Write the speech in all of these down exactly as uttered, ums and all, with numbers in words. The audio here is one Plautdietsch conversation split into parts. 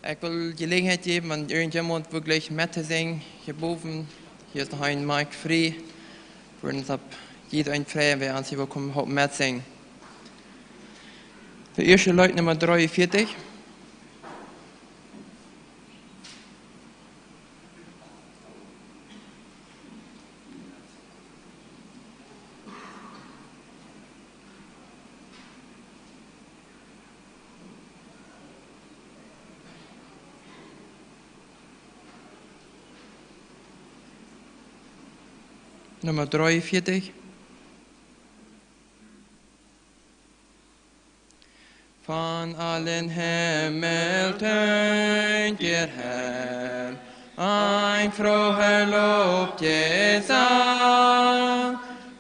Ekj well Jeläajenheit jäwen, wan irjentjeemaunt wudd jleichen met to sinjen, hia bowen, hia es noch een Mic frie. Wie wellen ons opp jieda een freien, wäa ons hia well komen halpen met sinjen. De ieeschte Leet, Numma dreeunvieetich. Numma dreeunvieetich. Von allen Himmel tönt dir, Herr, ein froher Lobgesang,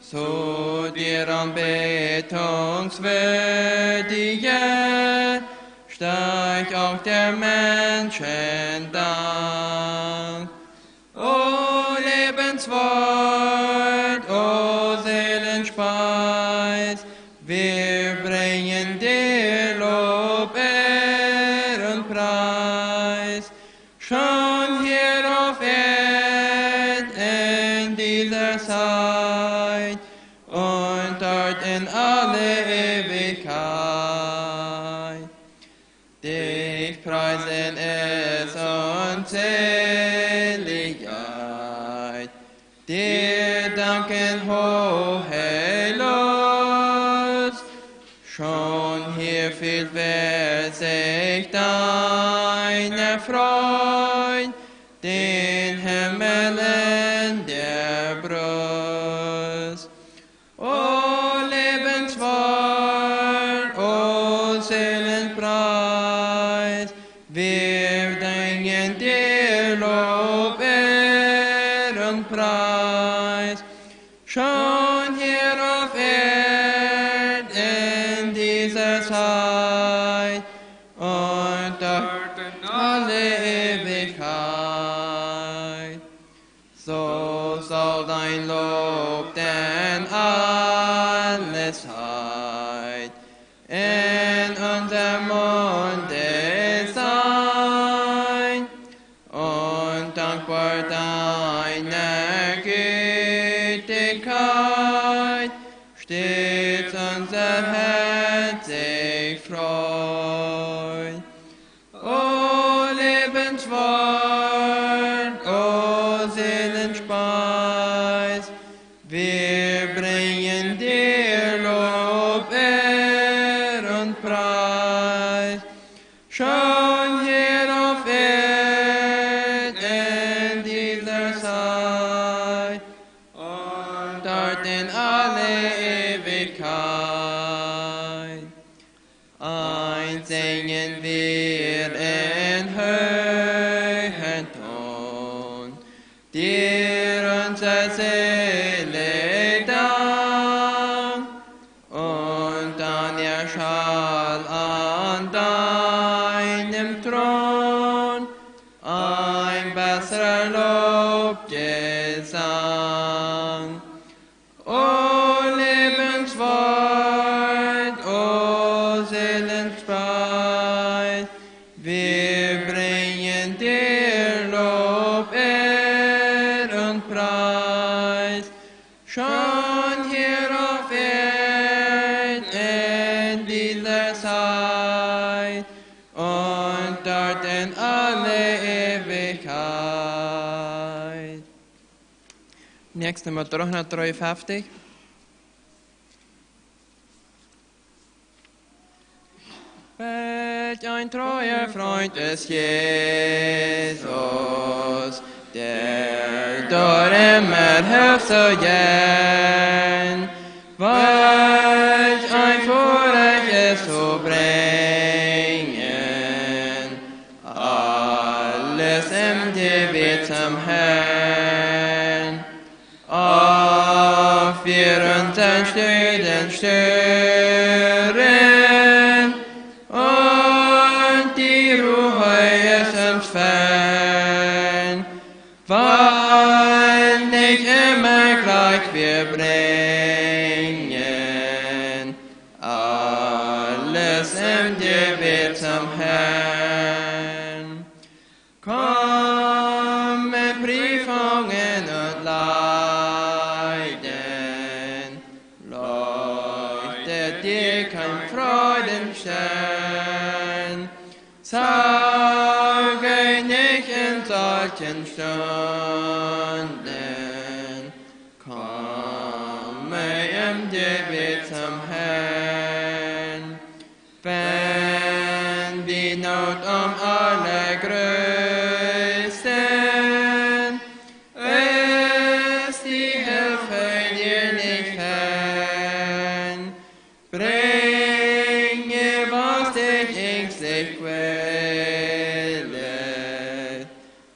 zu dir anbetungswürdige, steigt auch der Menschen Dank. O Lebenswort, o Seelenspeis, wir bringen dir Lob, Ehr und Preis. Schon hier auf Erd in dieser Zeit und dort in alle Ewigkeit. Dich preisen ist uns Seligkeit, dir danken hohe Lust. Schon hier fühlt wer sich deiner Freud, den Himmel in der Brust. O Lebenswort, o Seelenpreis, wir bringen dir Lob, Ehr und Preis. Schon hier auf Erd in dieser Zeit und dort in alle Ewigkeit. So soll dein Lob denn alle Zeit in unserm Munde sein und dankbar deiner Gütigkeit stets unser Herz sich freut. O Lebenswort, o Seelenspeis, wir bringen dir Lob, Ehr und Preis. Schon hier auf Erd in in alle Ewigkeit. Ein Singen wir in höchem Ton, dir, unser Seele, Dank, und dann erschall an deinem Thron ein besserer Lobgesang. O Lebenswort, o Seelenspeis, wir bringen dir Lob, Ehr und Preis. Schon hier auf Erd in dieser Zeit und dort in alle Ewigkeit. Nächste Mal dreihundertdreiundfünfzig. Welch ein treuer Freund ist Jesus, der dir immer hilft zu gehen. Welch ein Vorrecht es zu bringen, alles im Gebet zum Herrn. Auf wir unseren Steden stören und die Ruhe ist uns fern. Wann nicht immer gleich wir bringen, alles im Gebet zum Herrn. Kommen Prüfungen und Leiden, leuchtet dir kein Freudenstern. Zögere nicht in solchen Stunden, komme im Gebet zum Herrn. Wenn die Not am allergrößten ist, die Hilfe dir nicht fern, bringe, was dich ängstlich quält,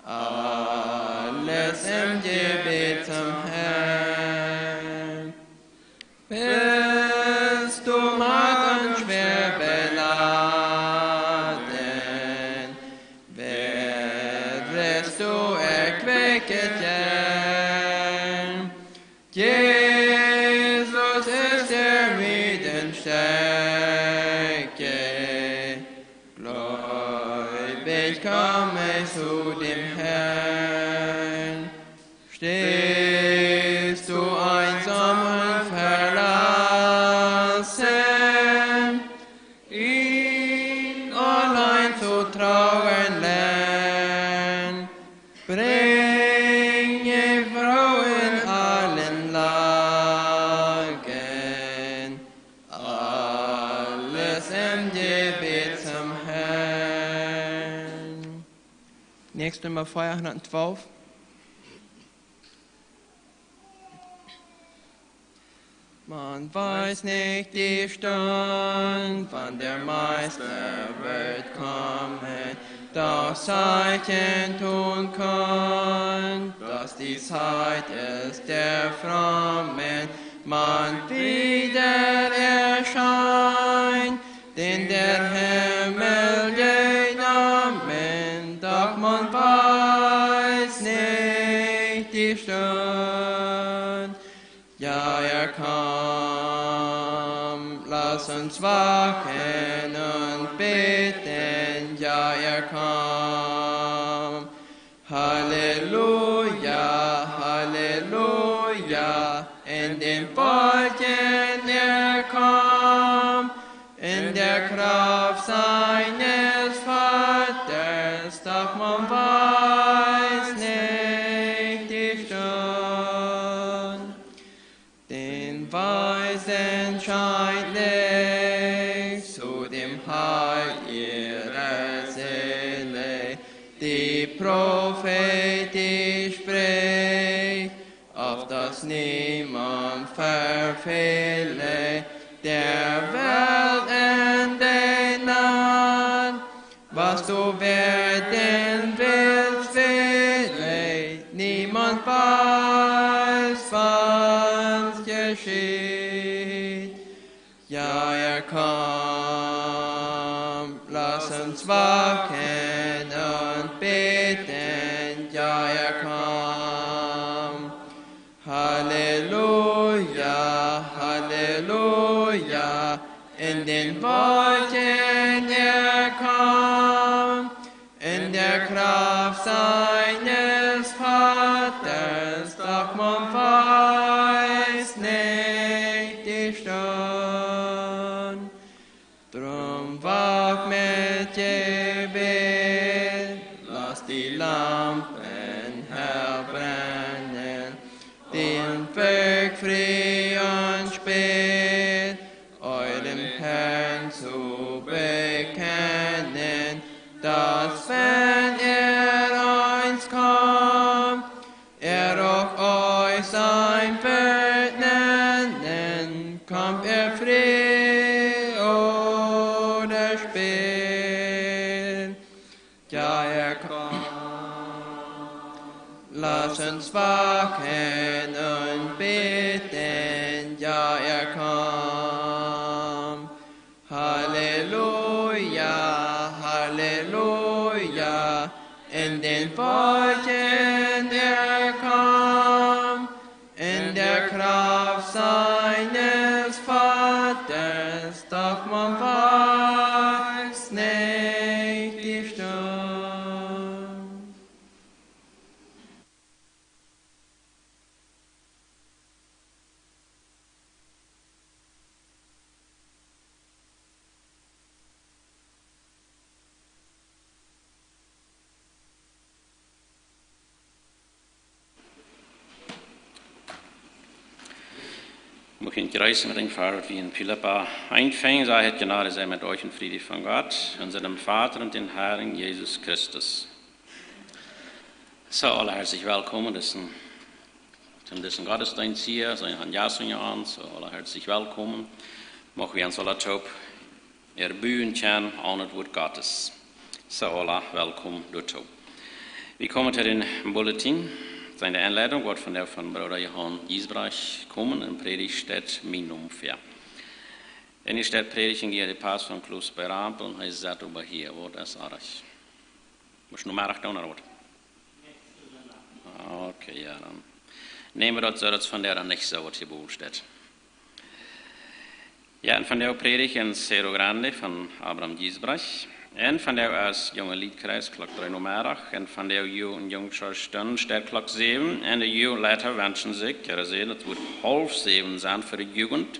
alles im Gebet zum Herrn. Bist du matt und schwer beladen, wirst du erquicket werden. Jesus ist der Müden Stärke, gläubig komme zu dem Herrn. Stehst du einsam und verlassen, ihn allein zu trauen lern, bringe Froh in allen Lagen, alles im Gebet zum Herrn. Nächste Nummer vierhundertzwölf. Man weiß nicht die Stund, wann der Meister wird kommen, das Zeichen tun kann, dass die Zeit ist der Frommen, man wieder erscheint, den der Himmel genommen, doch man weiß nicht die Stund. Ja, er kommt, lass uns wachen und beten. Ja, er kommt. Halleluja, Halleluja, in den Wolken er kommt, in der Kraft seines Vaters, doch man weiß nicht die Stund. Den Weisen scheint Licht zu dem Heil ihrer Seele, die prophetisch spricht, auf das Niemand verfehle der Welt in der Nacht, was du werden willst, will ich. Niemand weiß, was geschieht. Ja, er kommt, lass uns wachen und beten. Ja, er kommt. Halleluja, Halleluja, in den Wolken er kommt, in der Kraft seines Vaters, doch man weiß nicht die Stunde. Drum wach mit Gebet, lass die Lampen hell brennen, den Weg früh und spät, eurem Herrn zu bekennen, dass wenn er einst kommt, er auch euch sein wird nennen, kommt er früh oder spät. Ja, er kommt. Lass uns wachen und beten, ja, er kommt. Halleluja, Halleluja, in den Wolken er kommt, in der Kraft seines Vaters, doch man weiß nicht die Stunde. Mucht junt jreessen met een Varsch, waut wie en Filippa eent finjen, sajcht: Gnade sei met euch und Friede von Gott, unserem Vater und dem Herrn Jesus Christus. Soo, aula hartlich welkom, daut es een, toom disen Gottesdienst hia, soo een Gast unja ons, soo aula hartlich welkom. Mucht wie ons aula toop erbuen kjennen aun daut Wuat Gottes. Soo aula welkom doatoo. Wie komen to dän Bulletin. Sent de Enleidunk, woat vondoag von Brooda Johan Giesbrecht komen, un Prädicht steit mien Nomen väa. Un hee steit prädijen, hee es de Past von Kloosbräd Rampel, un hee sett oba hia, waut es oajch. Mott noch mea doonen, ooda waut? Okay, jo, dan näm wie daut soo, daut es vondoag dan nich soo, waut hia bowen steit. Jo, un vondoag prädich en Cerro Grande von Abraham Giesbrecht. Un vondoag es junge Liedkreis, Klock dree Nomeddach. Un vondoag Jugend un Jungschaftsstund steit Klock säwen. Un de Jugendleiter wenschen sikj, jo, daut es daut woat haulf säwen sennen fa de Jugend.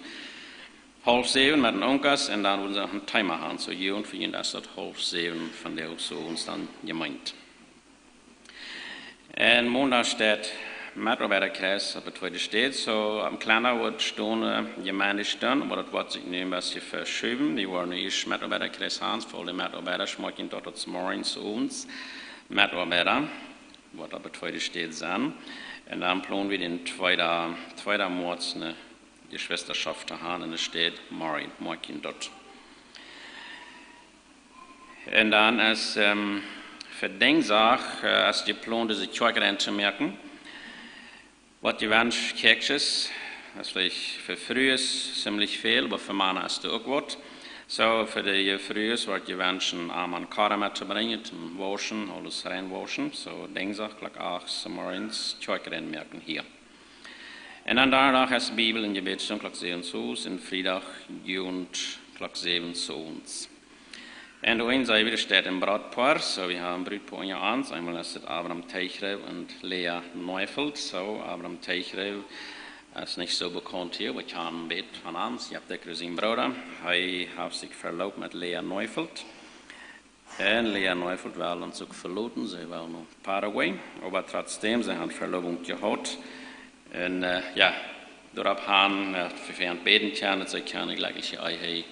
Haulf säwen met dän Unkas un dan wudden see noch een Thema haben. Soo, Jugend fa Jugend es daut haulf säwen vondoag soo ons dan jemeent. Un Mondach steit Metoabeidakreis opp de tweede Städ. Soo, aum Kalender woat stonen, äh, Jemeentestund, oba daut woat sikj nu een bät veschuwen. Wie woaren nu ieescht Metoabeidakreis haben, fa aule Metoabeida, schmock jie daut, daut morjens, owents Metoabeida, woat opp de tweede Städ sennen. Un dan plonen wie dän tweeden, tweeden Moaz ne Jeschwistaschoft to haben en de Städ Marien, schmock jie daut. Un dan es, ähm, fa Dinjsdach, äh, es jeplont, dise Kjoakj rein to moaken. Waut jewenscht Kjäakjsjes, es veleicht fa Frues ziemlich väl, oba fa Mana es doa uk waut. Soo, fa de Frues woat jewenscht een Aman Kara met to brinjen, toom wauschen, aules rein wauschen. Soo, Dinjsdach, Klock acht zemorjes, Kjoakj rein moaken hia. Un dan Donnadach es Bibel un Jebäd, Klock säwen zemorjes, un Friedach Jugend, Klock säwen zemorjes. Un doa enne Sied wada steit een Brautpoa, soo wie haben Brutpoa unja ons, eemol es daut Abraham Teichrow un Lea Neufeld. Soo, Abraham Teichrow es nich soo bekaunt hia, wie kjanen am bät von ons, jie haben däm sienen Brooda, hee haft sikj velooft met Lea Neufeld. Un Lea Neufeld well ons uk veloten, see well no Paraguay. Oba trotzdäm, see haben Velowunk jehaut. Un, äh, jo, doaropp han, äh, wie woaren bäden kjennen, daut see kjennen jlikj hia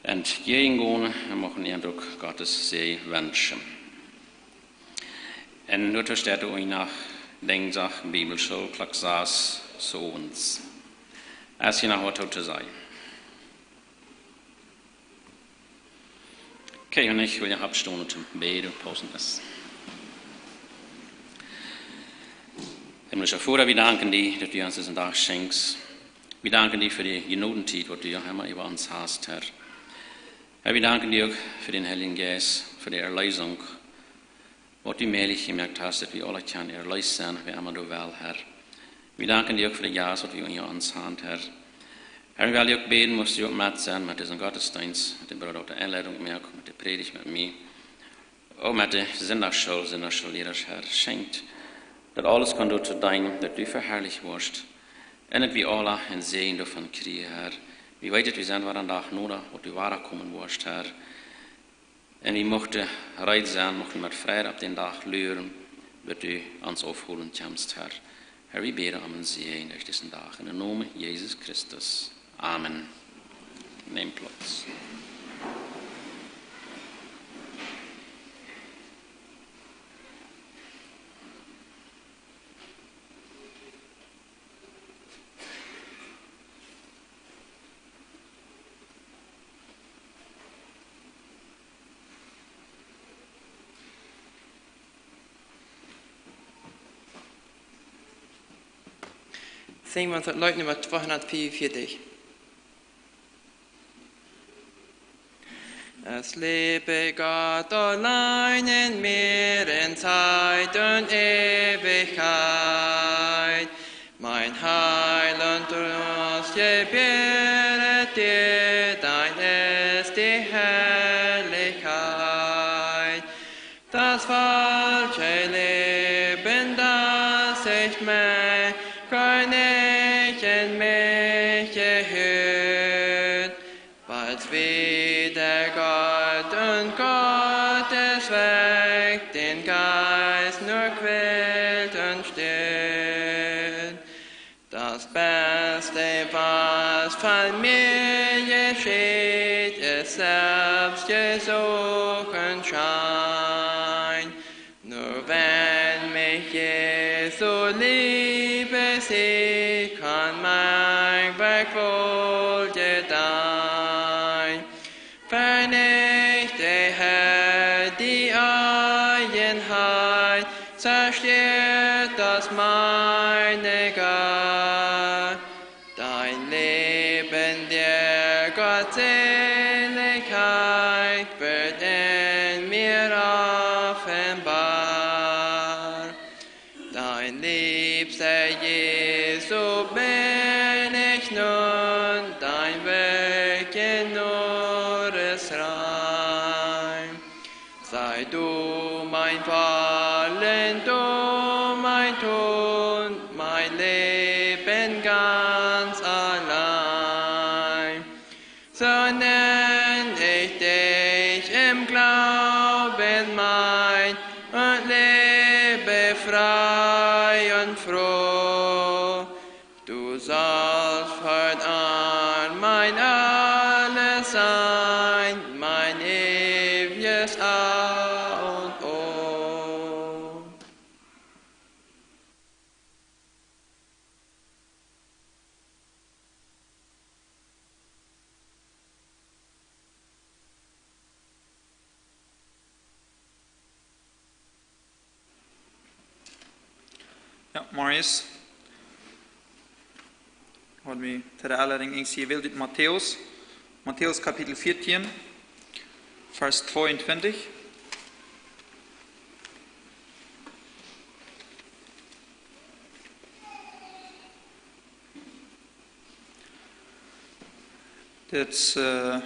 entjäajen gonen un muchten an uk Gottes Säajen wenschen. Un nu steit doa uk noch Dinsdach Bibelschool, Klock sas, soo ons. Es hia noch waut to sajen? Okay, wan nich, well wie oppstonen toom bäden, pausen es. Himmlischa Voda, wie danken die, daut du ons disen Dach schenkjst. Wie danken die fa de Jnodentiet, waut du emma äwa ons hast, Herr. Herr, wie danken die uk fa dän Heiljen Jeist, fa de Erleesunk, waut du mäajlich jemoakt hast, daut wie aule kjennen erleest sennen, wäa emma du west, Herr. Wie danken die uk fa de Jeist, waut wie en ons haben, Herr. Herr, wie wellen die uk bäden, motst du uk met sennen met disen Gottesdeenst, met dän Brooda, waut de Enleidunk moakt, met de Prädicht, met mie. Uk met de Sindachschool, Sindachschoolliera, Herr, schenkj, daut aules kaun doatoo deenen, daut du veharlicht woascht. Un daut wie aule een Säajen doavon kjrieen, Herr. Wie weeten, daut wie sent wada een Dach noda, waut du wada komen woascht, Herr. Un wie muchten reed sennen, muchten met Freid opp dän Dach luren, waut du ons aufholen kjemst, Herr. Herr, wie bäden om een Säajen derch disen Dach. Em Nomen Jesus Christus. Amen. Nemt Plauz. Sinjen wie ons daut Leet Numma tweehundatfiefunvieetich. Es lebe Gott allein in mir in Zeit und Ewigkeit. Mein Heil und Trost, gebietet dir, dein ist die Herrlichkeit. Das falsche Leben, das ich mein König in mich gehört, weil's wider Gott und Gottes Weg den Geist nur quält und stört. Das Beste, was von mir geschieht, ist selbst gesucht und schein. Nur wenn mich Jesu Liebe sieht, kann mein Weg wohl gedeihen. Vernichte, Herr, die Eigenheit, zerstört das meine gar. Dein Leben der Gottseligkeit wird in mir offenbar. Dein Liebster Jesu bin ich nun, dein Weg nur ist rein. Sei du mein Wollen, du mein Tun, mein Leben ganz allein. So nenn ich dich im Glauben mein und lebe frei und froh. Du sollst fortan mein Alles sein, mein ewiges A und O. Jo, Marius. Waut wie to de Enleidunk ieescht hia wellen, dit Matäus. Matäus Kapitel vierzehn, Varsch zweiundzwanzig. Dit, äh,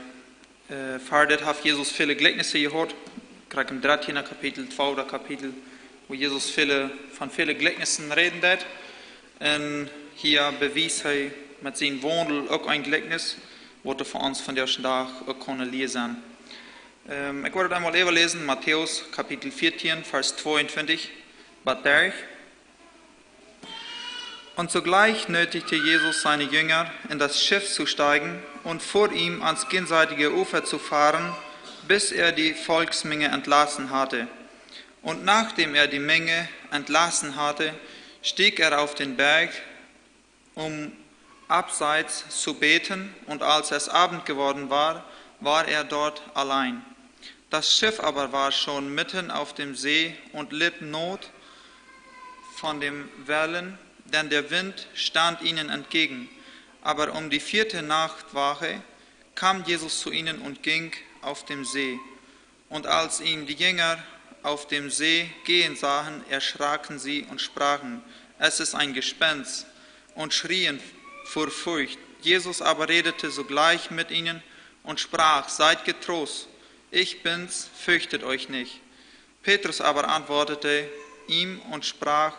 äh, ver dit haft Jesus väle Jlikjnisse jehaut. Krakjt em dartieenden Kapitel, tweeden Kapitel, wua Jesus väle, von väle Jlikjnisse räden deed. Un hia bewiest hee met sien Waundel uk een Jlikjnis, waut wie fa ons vondoag uk kjennen lieren. Ähm, ekj woa daut eemol äwaläsen, Matäus Kapitel vierzehn, Varsch zweiundzwanzig bat dartich. Und sogleich nötigte Jesus seine Jünger, in das Schiff zu steigen und vor ihm ans jenseitige Ufer zu fahren, bis er die Volksmenge entlassen hatte. Und nachdem er die Menge entlassen hatte, stieg er auf den Berg, um abseits zu beten, und als es Abend geworden war, war er dort allein. Das Schiff aber war schon mitten auf dem See und litt Not von den Wellen, denn der Wind stand ihnen entgegen. Aber um die vierte Nachtwache kam Jesus zu ihnen und ging auf dem See. Und als ihn die Jünger auf dem See gehen sahen, erschraken sie und sprachen: „Es ist ein Gespenst“, und schrien vor Furcht. Jesus aber redete sogleich mit ihnen und sprach: „Seid getrost, ich bin's, fürchtet euch nicht.“ Petrus aber antwortete ihm und sprach: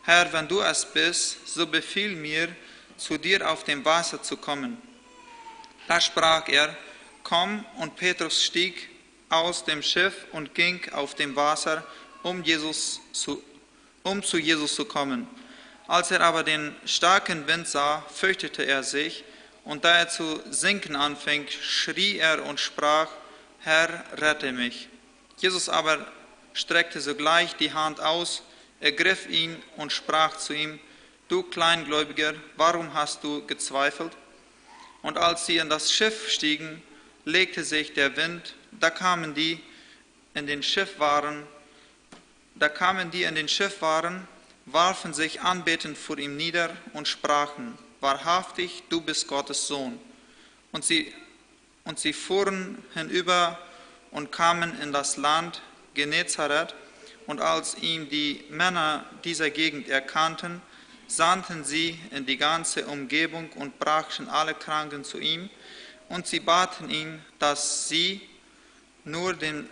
„Herr, wenn du es bist, so befiehl mir, zu dir auf dem Wasser zu kommen.“ Da sprach er: „Komm.“ Und Petrus stieg aus dem Schiff und ging auf dem Wasser, um Jesus zu, um zu Jesus zu kommen. Als er aber den starken Wind sah, fürchtete er sich, und da er zu sinken anfing, schrie er und sprach: „Herr, rette mich.“ Jesus aber streckte sogleich die Hand aus, ergriff ihn und sprach zu ihm: „Du Kleingläubiger, warum hast du gezweifelt?“ Und als sie in das Schiff stiegen, legte sich der Wind. Da kamen die in den Schiff waren, da kamen die in den Schiff waren, warfen sich anbetend vor ihm nieder und sprachen: „Wahrhaftig, du bist Gottes Sohn.“ Und sie, und sie fuhren hinüber und kamen in das Land Genezareth. Und als ihn die Männer dieser Gegend erkannten, sandten sie in die ganze Umgebung und brachten alle Kranken zu ihm. Und sie baten ihn, dass sie nur den,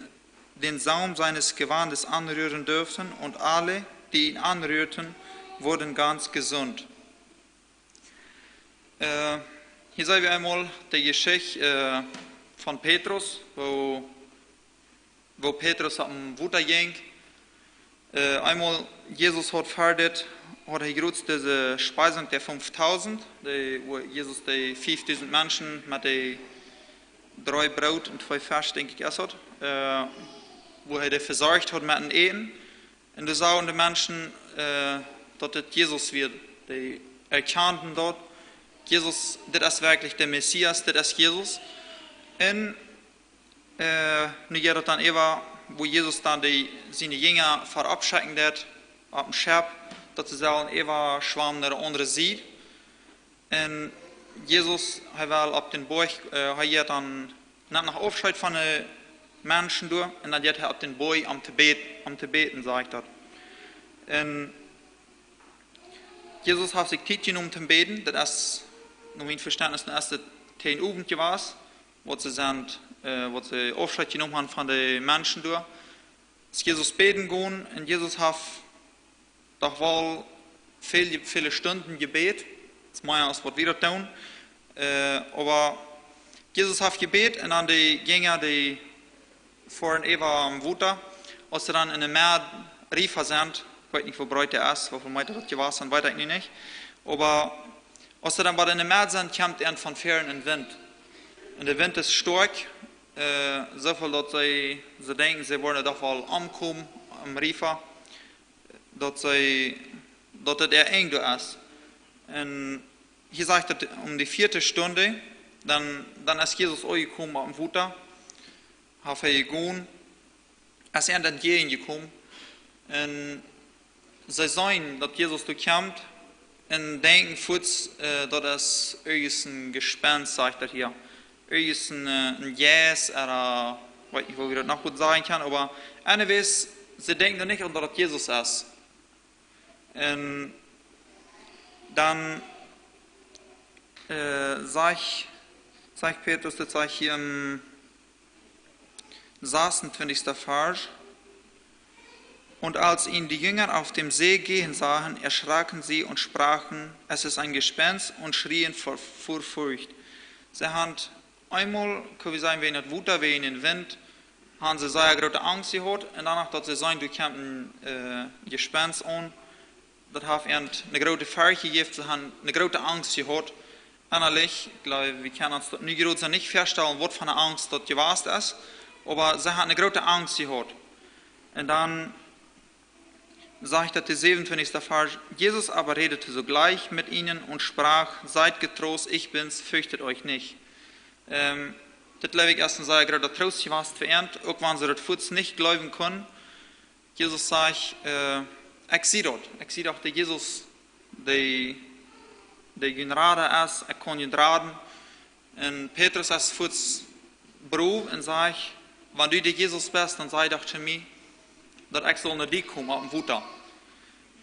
den Saum seines Gewandes anrühren dürfen, und alle, die ihn anrührten, wurden ganz gesund. Äh, hia seenen wie eemol de Jeschicht, äh, von Petrus, woo, woo Petrus oppem Wota jinkj. Äh, eemol Jesus haud ver dit, haud hee jrod dise Speisunk von fieftaunt, dee, woo Jesus dee fieftaunt Menschen met dee dree Broot un twee Fesch, denkj ekj, es daut, äh, woo hee dee vesorcht haud met een Äten. Un doa sagen de Menschen, äh, daut dit Jesus wia. Dee erkjanden daut: „Jesus, dit es werkjlich de Messias, dit es Jesus.“ Un, äh, nu jeit daut dan äwa, woo Jesus dan de, siene Jinja ver oppschekjen deed opp een Schepp, daut see sellen äwaschwammen no de aundre Sied. Un Jesus, hee well opp dän Boajch, äh, hee jeit dan, nemt noch Aufscheet von de Menschen doa, un dan jeit hee opp dän Boajch om to bäden, om to bäden, sajcht daut. Un Jesus haft sikj Tiet jenomen toom bäden, daut es, no mien Vestentnis, daut es daut teen Owent jewast, waut see sent, äh, waut see Aufscheet jenomen haben von de Menschen doa. Es Jesus bäden jegonen un Jesus haft doch woll väl, väle Stunden jebät. Daut es mea aus waut wie daut doonen. Äh, oba Jesus haft jebät un dan de Jinja, dee foaren äwa em Wota. Aus see dan en de Med Riefa sent, ekj weet nich woo breet dee es, woo väl Meeta daut jewast es, weet ekj nu nich. Oba aus see dan bie en de Med sent, kjemt an von väaren een Wint. Un de Wint es stoakj, äh, soo väl daut see, see denkjen, see woaren doch woll omkomen em Riefa, daut see, daut et äa Enj doa es. Un hia sajcht daut om de vieete Stund, dan, dan es Jesus aunjekomen oppem Wota, haft hee jegonen, es an entjäajen jekomen. Un see seenen daut Jesus doa kjemt un denkjen fuaz, äh, daut es irjent een Jespenst, sajcht daut hia. Irjent een, äh, een Jeist, ooda, ekj weet nich woo wie daut noch goot sajen kjennen, oba anyways, see denkjen doa nich aun daut daut Jesus es. Un dan, äh, sajcht, sajcht Petrus, daut sajcht hia em sasuntwintichsten Varsch: „Und als ihn die Jünger auf dem See gehen sahen, erschraken sie und sprachen: Es ist ein Gespenst“, und schrien vor, vor Furcht. See haben eemol, kjenn wie sajen, wäajen daut Wota, wäajen dän Wint, haben see sea groote Angst jehaut. Un dan noch daut see seenen, doa kjemt een, äh, Jespenst aun, daut haft an eene groote Furcht jejäft, see haben eene groote Angst jehaut. Ennalich, ekj gleew, wie kjennen ons daut nu groots nich väastalen, waut fa eene Angst daut jewast es, oba see haben eene groote Angst jehaut. Un dan, Sagt dat de säwenuntwintichste Varsch: Jesus aber redete sogleich mit ihnen und sprach: Seid getrost, ich bin's, fürchtet euch nicht. Ähm, dit jleew ekj es een sea groota Troost jewast fa an, uk wan see daut fuaz nich jleewen kunnen. Jesus sajcht, äh, ekj sie daut. Ekj sie doch de Jesus, dee, dee jun Rada es, ekj kaun junt raden. Un Petrus es fuaz brow un sajcht: Wan du de Jesus best, dan saj doch to mie, daut ekj saul no die komen opp daut Wota.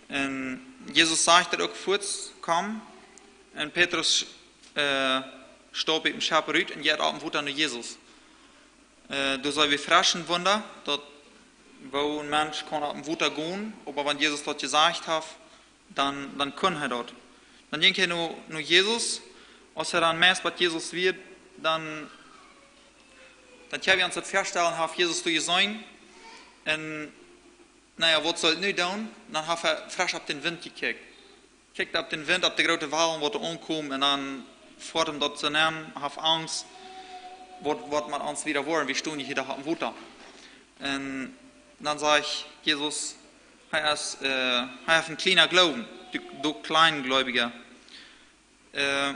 Un Jesus sajcht daut uk fuaz: Komm. Un Petrus, äh, staupt ut däm Schepp rut un jeit opp daut Wota no Jesus. Äh, daut es een freschet Wunda, daut, woo een Mensch kaun opp daut Wota gonen, oba wan Jesus daut jesajcht haft, dan, dan kunn hee daut. Dan jinkj hee no, no Jesus. Aus hee dan meist bie Jesus wia, dan, dan kjenn wie ons daut väastalen, haft Jesus doa jeseenen. Un, na jo, waut saul hee nu doonen? Dan haft hee fresch opp dän Wint jekjikjt. Kjikjt opp dän Wint, opp de groote Walen, waut doa aunkjeemen, un dan foat hee daut soo nenn, haft Angst, waut, waut met ons wieda woat, wie stonen hia doch opp daut Wota. Un dan sajcht Jesus, hee es, äh, hee haft een kjlienen Gloowen, du, du Kjleengleubja. Äh,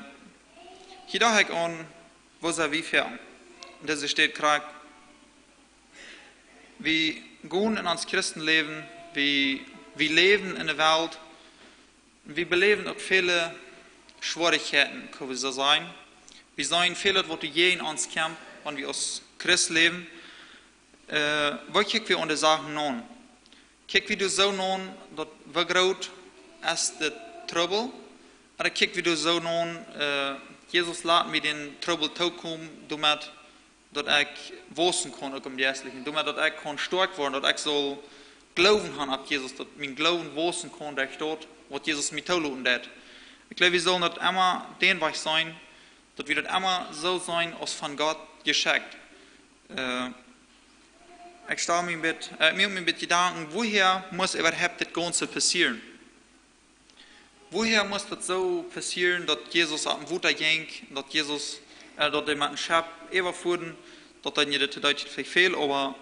hia docht ekj aun, woo sent wie ver? Un daut steit krakjt, wie gonen en ons Christenläwen, wie, wie läwen en de Welt, wie beläwen uk väle Schwierichkjeiten, kjenn wie soo sajen. Wie seenen väl, waut doa jäajen ons kjemt, wan wie aus Christ läwen. Äh, woo kjikj wie aun de Sachen aun? Kjikj wie doa soo aun, daut, woo groot es de Trubbel? Ooda kjikj wie doa soo aun, äh, Jesus, lat mie dän Trubbel tookomen, doamet daut ekj wausen kaun, uk em Jeistlichen, doamet daut ekj kaun stoakj woaren, daut ekj saul Gloowen haben opp Jesus, daut mien Gloowen wausen kaun derch daut, waut Jesus mie toloten deit. Ekj jleew, wie sellen daut emma dän Wajch seenen, daut wie daut emma soo seenen aus von Gott jeschekjt. Äh, ekj stal mie een bät, äh, mie, mie een bät Jedanken, woohäa must äwahaupt dit Gaunze passieren? Woohäa must daut soo passieren, daut Jesus opp daut Wota jinkj, daut Jesus, äh, daut dee met een Schepp äwafuaren, daut dan jie daut to Dietsch veleicht fält, oba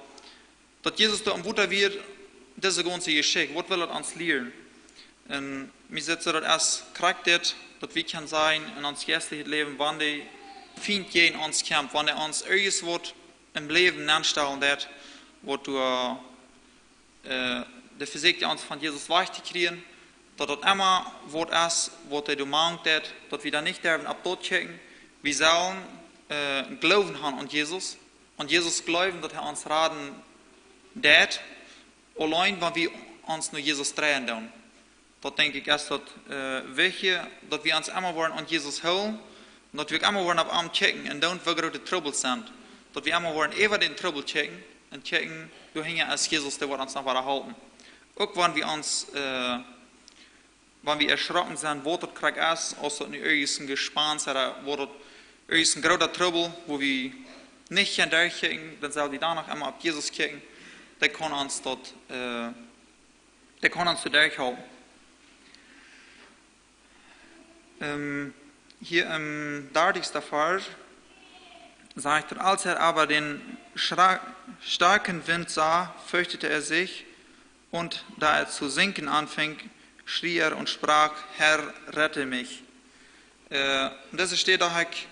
daut Jesus doa opp daut Wota wia, dise gaunze Jeschicht, waut well daut ons lieren? Un mie sett soo, daut es krakjt dit, daut wie kjennen sajen, en ons jeistlichet Läwen, wan de Fient jäajen ons kjemt, wan hee ons irjent waut em Läwen aunstalen deit, waut doa, äh, de Vesieekjunk ons von Jesus wajch to kjrieen, daut daut emma waut es, waut hee doa mank deit, daut wie dan nich derwen opp daut kjikjen. Wie sellen, äh, Gloowen haben aun Jesus, aun Jesus jleewen, daut hee ons raden deit, auleen wan wie ons no Jesus dreien doonen. Daut, denkj ekj, es daut, äh, wichtje, daut wie ons emma woaren aun Jesus hoolen un daut wie emma woaren opp am kjikjen un doa, woo groot de Trubbels sent. Daut wie emma woaren äwa dän Trubbel kjikjen un kjikjen, doa hinja es Jesus, dee woat ons noch wada halpen. Uk wan wie ons, äh, wan wie erschrocken sent, waut daut krakjt es, aus daut nu irjent een Jespenst ooda waut daut irjent een groota Trubbel, wua wie nich kjennen derchkjikjen, dan sell wie doa noch emma opp Jesus kjikjen. Dee kaun ons daut, äh, dee kaun ons doa derchhalpen. Ähm, hia em dartichsten Varsch sajcht et: Als er aber den schra-, starken Wind sah, fürchtete er sich, und da er zu sinken anfing, schrie er und sprach: Herr, rette mich. Äh, un daut steit, daut ekj,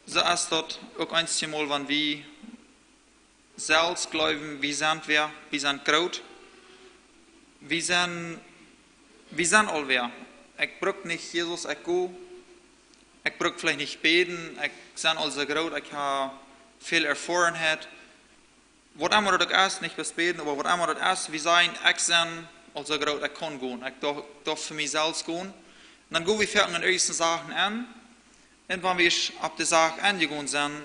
soo es daut uk eenjemol, wan wie selfst jleewen, wie sent wäa, wie sent groot. Wie sent, wie sent aul wäa. Ekj bruck nich Jesus, ekj go. Ekj bruck veleicht nich bäden, ekj sie aul soo groot, ekj hab väl Erfoarenheit. Waut emma daut uk es, nich bloos bäden, oba waut emma daut es, wie sajen, ekj sie aul soo groot, ekj kaun gonen, ekj darf, darf fa mie selfst gonen. Un dan go wie foaken en irjent Sachen aun. Un wan wie opp de Sach aunjegonen sent,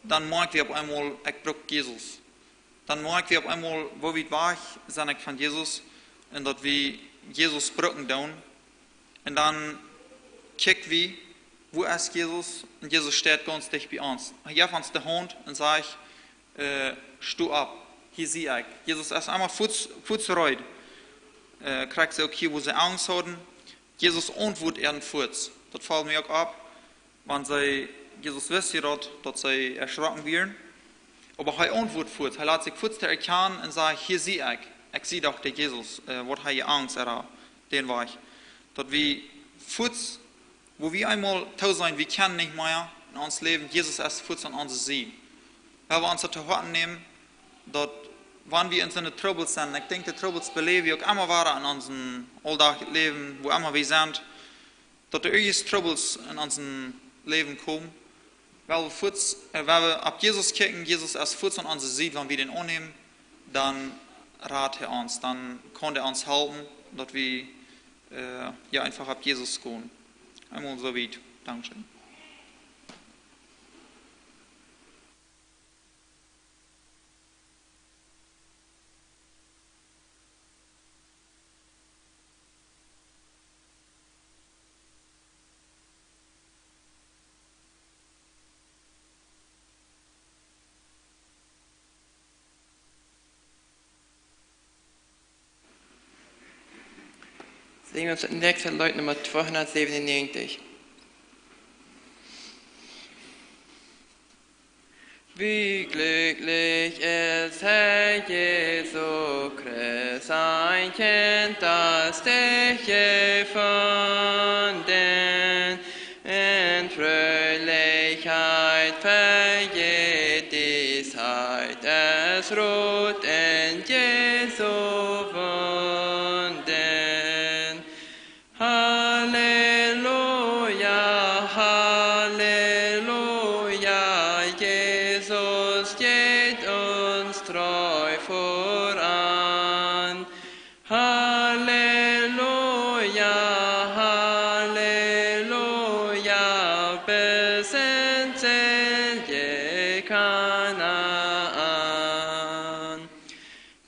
dan moakj wie opp eemol, ekj bruck Jesus. Dan moakj wie opp eemol, woo wiet wajch sie ekj von Jesus, un daut wie Jesus brucken doonen. Un dan kjikj wie, wua es Jesus? Un Jesus steit gaunz dicht bie ons. Hee jeft ons de Haunt un sajcht, äh, sto opp, hia sie ekj. Jesus es emma fuaz, fuaz reed. Äh, krakjt soo uk hia, wua see Angst hauden. Jesus auntwuat an fuaz. Daut foll mie uk opp, wan see, Jesus wist je daut, daut see erschrocken wieren. Oba hee auntwuat fuaz. Hee lat sikj fuaz erkjanen un sajcht: Hia sie ekj. ekj sie doch de Jesus, äh, waut hee je Angst äwa dän Wajch. Daut wie fuaz, wua wie eemol too sent, wie kjennen nich mea en ons Läwen, Jesus es fuaz aun onse Sied. Wie haben ons daut to Hoaten nämen, daut wan wie en soone Trubbels sent, ekj denkj, de Trubbels beläwen wie uk emma wada en onsen auldachlichen Läwen, wua emma wie sent, daut doa irjent Trubbels en onsen Läwen komen, wan wie fuaz, äh, wan wie opp Jesus kjikjen, Jesus es fuaz aun onse Sied, wan wie dän aunnämen, dan rat hee ons, dan kaun hee ons halpen, daut wie, äh, jo, eefach opp Jesus gonen. Eemol soo wiet. Dankscheen. Singen wie ons daut näakjste Leet, Numma tweehundatsäwenunnegentig. Wie glücklich ist, Herr Jesu Christ, ein Kind, das dich gefunden. In Fröhlichkeit vergeht die Zeit, es ruht in Jesu Wunden. Halleluja, Halleluja, Jesus geht uns treu voran. Halleluja, Halleluja, bis ins selige Kanaan.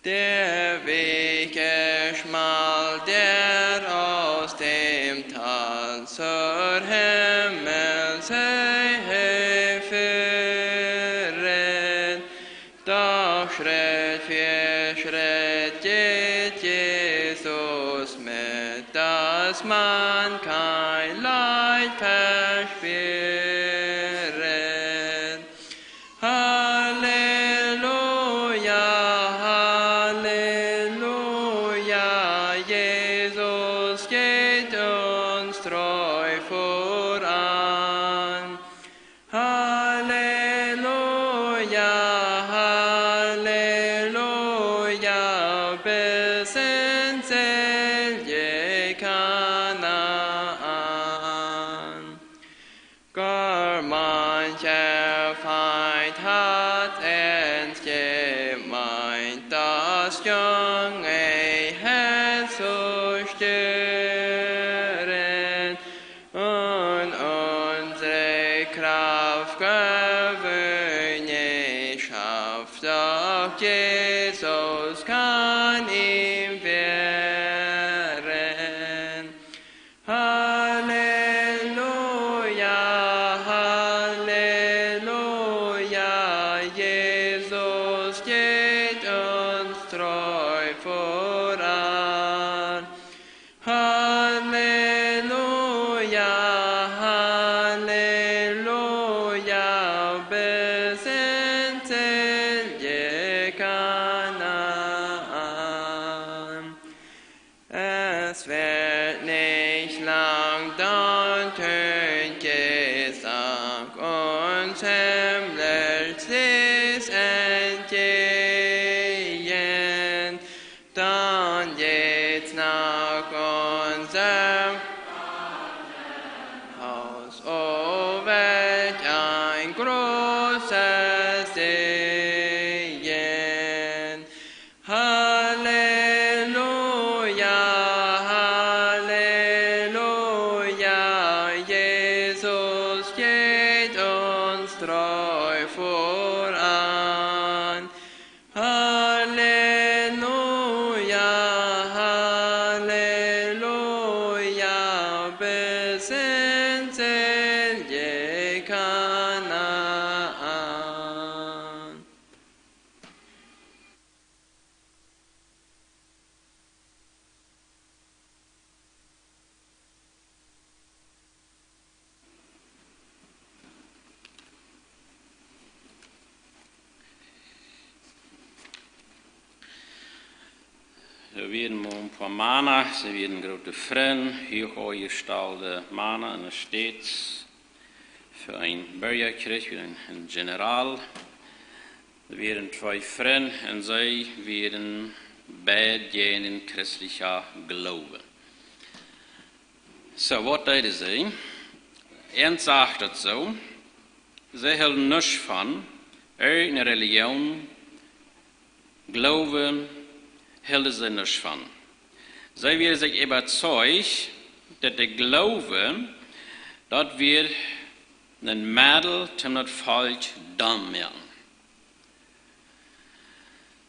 Der Weg ist schmal, der aus dem Tal zur Himmelshöhe führet. Doch Schritt für Schritt geht Jesus mit, dass man kein Leid verspüret. Halleluja, Halleluja, Jesus geht uns treu voran. Halleluja, Halleluja, bis ins selige Kanaan. Gar mancher Feind hat ernst gemeint, das junge Herz zu stören. Und unsere Kraft gewöhnlich schafft, doch Jesus kann ihm wehren. Halleluja, Halleluja, Jesus geht uns treu voran. Halleluja, Halleluja, bis ins selige Kanaan. Es wird nicht lang, dann tönt Gesang uns himmlisch süß entgegen. Dann geht's nach unserem Haus, o welch ein großer Segen. Halleluja, Halleluja, Jesus geht uns treu voran. Halleluja, Halleluja, bis ins selige Kanaan. Wieren mau een poa Mana, see wieren groote Frind, huach aunjestalde Mana enne States, fa een Burjakjrich, wia een, een General. See wieren twee Frind un see wieren beid jäajen christlichen Gloowen. Soo, waut deeden see? Eent sach daut soo, see hilden nuscht von irjent eene Religion, Gloowen hilden see nuscht von. See wieren sikj äwazeicht, daut de Gloowen, daut wia een Meddel, om daut Volkj domm moaken.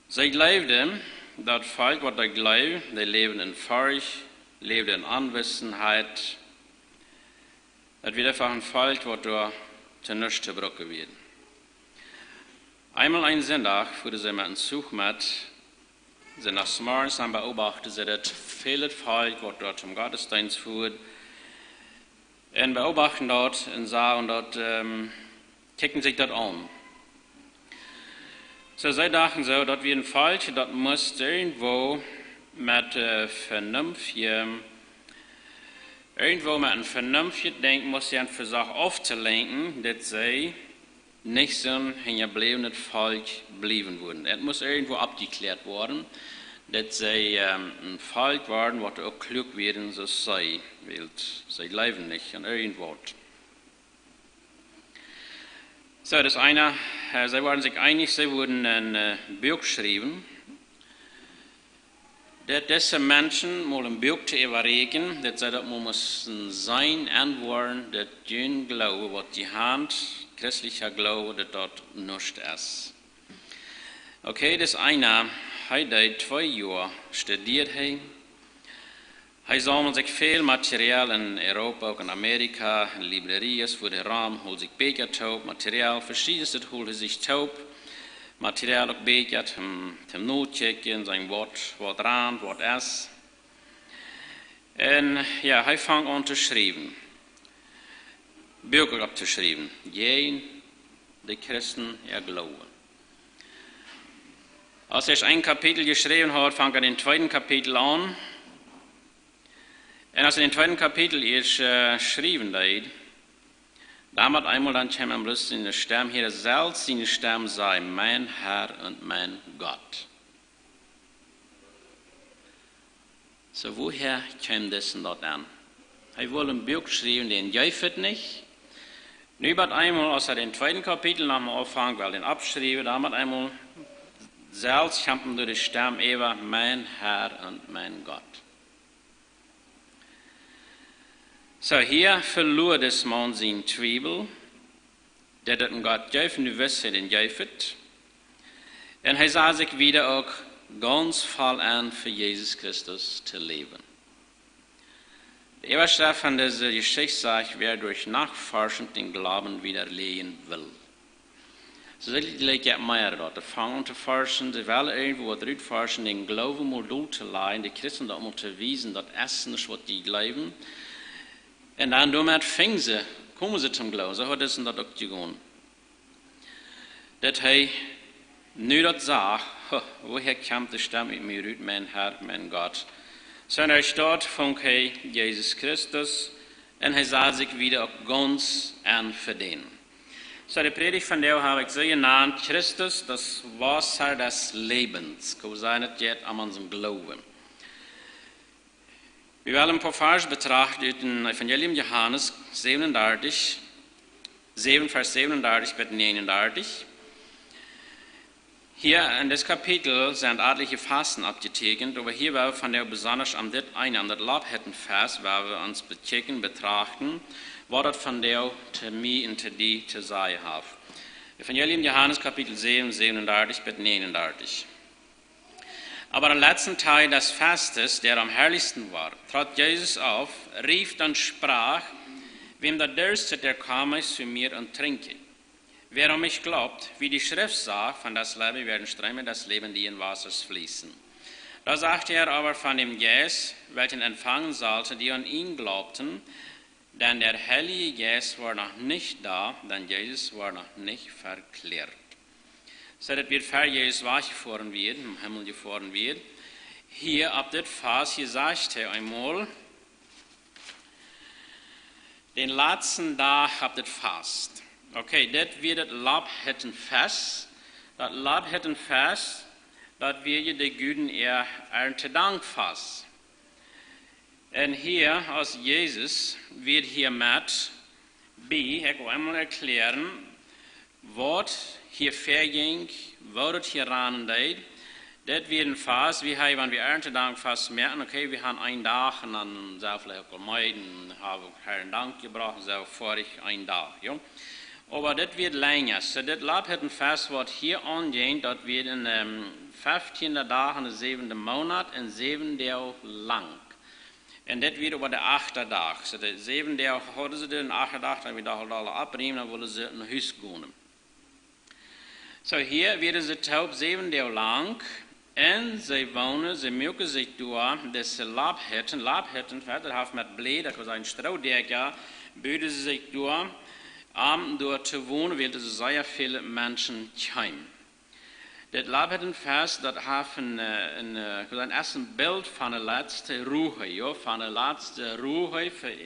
See jleewden, daut Volkj, waut doa jleewd, dee läwden en Forcht, läwden en Onwissenheit. Daut wia eefach een Volkj, waut doa to nuscht to brucken wia. Eemol een Sindach fuaren see met een Zuch met, sindachs morjens, dan beobachten see daut väle Volkj, waut doa toom Gottesdeenst fuat, un beobachten daut un sagen daut, ähm, kjikjten sikj daut aun. Soo, see dochten soo, daut wia een Volkj, daut must irjentwoo met, äh, Vernunft, irjentwoo met een vernunftjet Denkjen must see vesocht auftolenkjen, daut see nich soon hinjabläwenet Volkj bliewen wudden. Et must irjentwoo oppjekjläat woaren, daut see, ähm, een Volkj worden, waut uk kluak wieren, soo aus see, wiels see jleewden nich aun irjentwaut. Soo, daut es eena, äh, see wieren sikj eenich, see wudden een, äh, Buak schriewen. Daut dise Menschen mol een Buak to äwaräkjen, daut see daut mol musten seenen, enwoaren, daut jun Gloowen, waut jie han, christlicha Gloowen, daut daut nuscht es. Okay, daut es eena, hee deed twee Joa studieren, hee Hee saumeld sikj väl Material en Europa, uk en Amerika, en Librarieen, wua hee rom, hold sikj Bieekja toop, Material, veschiednet hold hee sikj toop, Material uk Bieekja, toom, toom notkjikjen, seenen waut, waut ran, waut es. Un jo, hee funk aun to schriewen, Buak opptoschriewen, jäajen de Christen äa Gloowen. Aus hee een Kapitel jeschräwen haud, funk hee daut tweede Kapitel aun. Un aus hee daut tweede Kapitel ieescht, äh, schriewen deed, dan met eemol dan kjeem am bloos eene Stemm, hia selfst eene Stemm säd: "Mien Herr un mien Gott." Soo, wua kjeem dis un daut aun? Hee wull een Buak schriewen, dän jeef et nich. Nu met eemol, aus hee daut tweede Kapitel noch mol aunfunk, wull dän oppschriewen, dan met eemol selfst kjeem am doa de Stemm äwa: "Mien Herr un mien Gott." Soo, hia veluar dis Maun sienen Twiewel, daut et een Gott jeef, un nu wist hee, dän jeef et. Un hee säd sikj wieda uk gaunz voll aun, fa Jesus Christus to läwen. De Äwaschreft von dise Jeschicht sajcht: "Wer durch Nachforschen den Glauben widerlegen will." Soo, see jlikjen mea doa, dee fangen aun to forschen, see wellen irjentwoo waut rutforschen, dän Gloowen mol dottolajen, de Christen daut mol to wiesen, daut es nich waut dee jleewen. Un dan doamet fungen see, komen see toom Gloowen. Soo haud dis un daut uk jegonen. Daut hee nu daut sach: "Ho, wua kjemt de Stemm ut mie rut, mien Herr, mien Gott?" Soo, un hee steit, funk hee Jesus Christus, un hee säd sikj wieda uk gaunz aun fa dän. Soo, de Prädicht von vondoag hab ekj soo jenant: Christus, das Wasser des Lebens. Ekj wull sajen, et jeit om onsen Gloowen. Wie wellen een poa Varsch betrachten ut dän Evangelium Johanes säwenundartich, säwen, Varsch säwenundartich bat näajenundartich. Hia en dit Kapitel sent atelje Fasten oppjeteekjent, oba hia woa wie vondoag besonda aun dit eene, aun daut Laubhüttenfast, woa wie ons bekjikjen, betrachten, waut daut vondoag to mie un to die to sajen haft. Evangelium Johanes, Kapitel säwen, säwenundartich bat näajenundartich. Aber am letzten Tag des Festes, der am herrlichsten war, trat Jesus auf, rief und sprach: "Wem da dürstet, der komme zu mir und trinke. Wer an mich glaubt, wie die Schrift sagt, von das Leben werden Ströme des lebendigen Wassers fließen." Da sagte er aber von dem Geist, welchen empfangen sollte, die an ihn glaubten, denn der Heilige Geist war noch nicht da, denn Jesus war noch nicht verklärt. Soo, daut wia ver Jesus wajchjefoaren wia, em Himmel jefoaren wia. Hia opp dit Fast, hia sajcht hee eemol, dän latsten Dach opp dit Fast. Okay, dit wia daut Laubhüttenfest. Daut Laubhüttenfest, daut wia je de Juden äa Erntedankfast. Un hia, aus Jesus, wia hia met bie, ekj well eemol erklären, waut hia väajinkj, woo daut hia ranen deed. Dit wia een Fast, wie hee, wan wie Erntedankfast moaken, okay, wie haben een Dach un dan sent veleicht uk aul meed un haben uk Herrn Dank jebrocht, soo foadich een Dach, jo. Oba dit wia lenja. Soo, dit Laubhüttenfest, waut hia aunjinkj, daut wia een, ähm, feftienda Dach en dän säwenden Moonat un säwen Doag lang. Un dit wia oba de achte Dach. Soo, de säwen Doag hauden see dän, achte Dach, dan wia daut aul opriemen, dan wullen see no Hus gonen. Soo, hia wieren see toop säwen Doag lang. Un see wonen, see muaken sikj doa, dise Laubhütten, Laubhütten, daut haft met Bläda, ekj well sajen, Stroodäakja, buden see sikj doa, om doa to wonen, wiels doa sea väl Menschen kjeemen. Dit Laubhüttenfest, daut haft een, äh, een, äh, ekj well sajen, es een Bilt von de latste Ruhe, jo, von de latste Ruhe fa,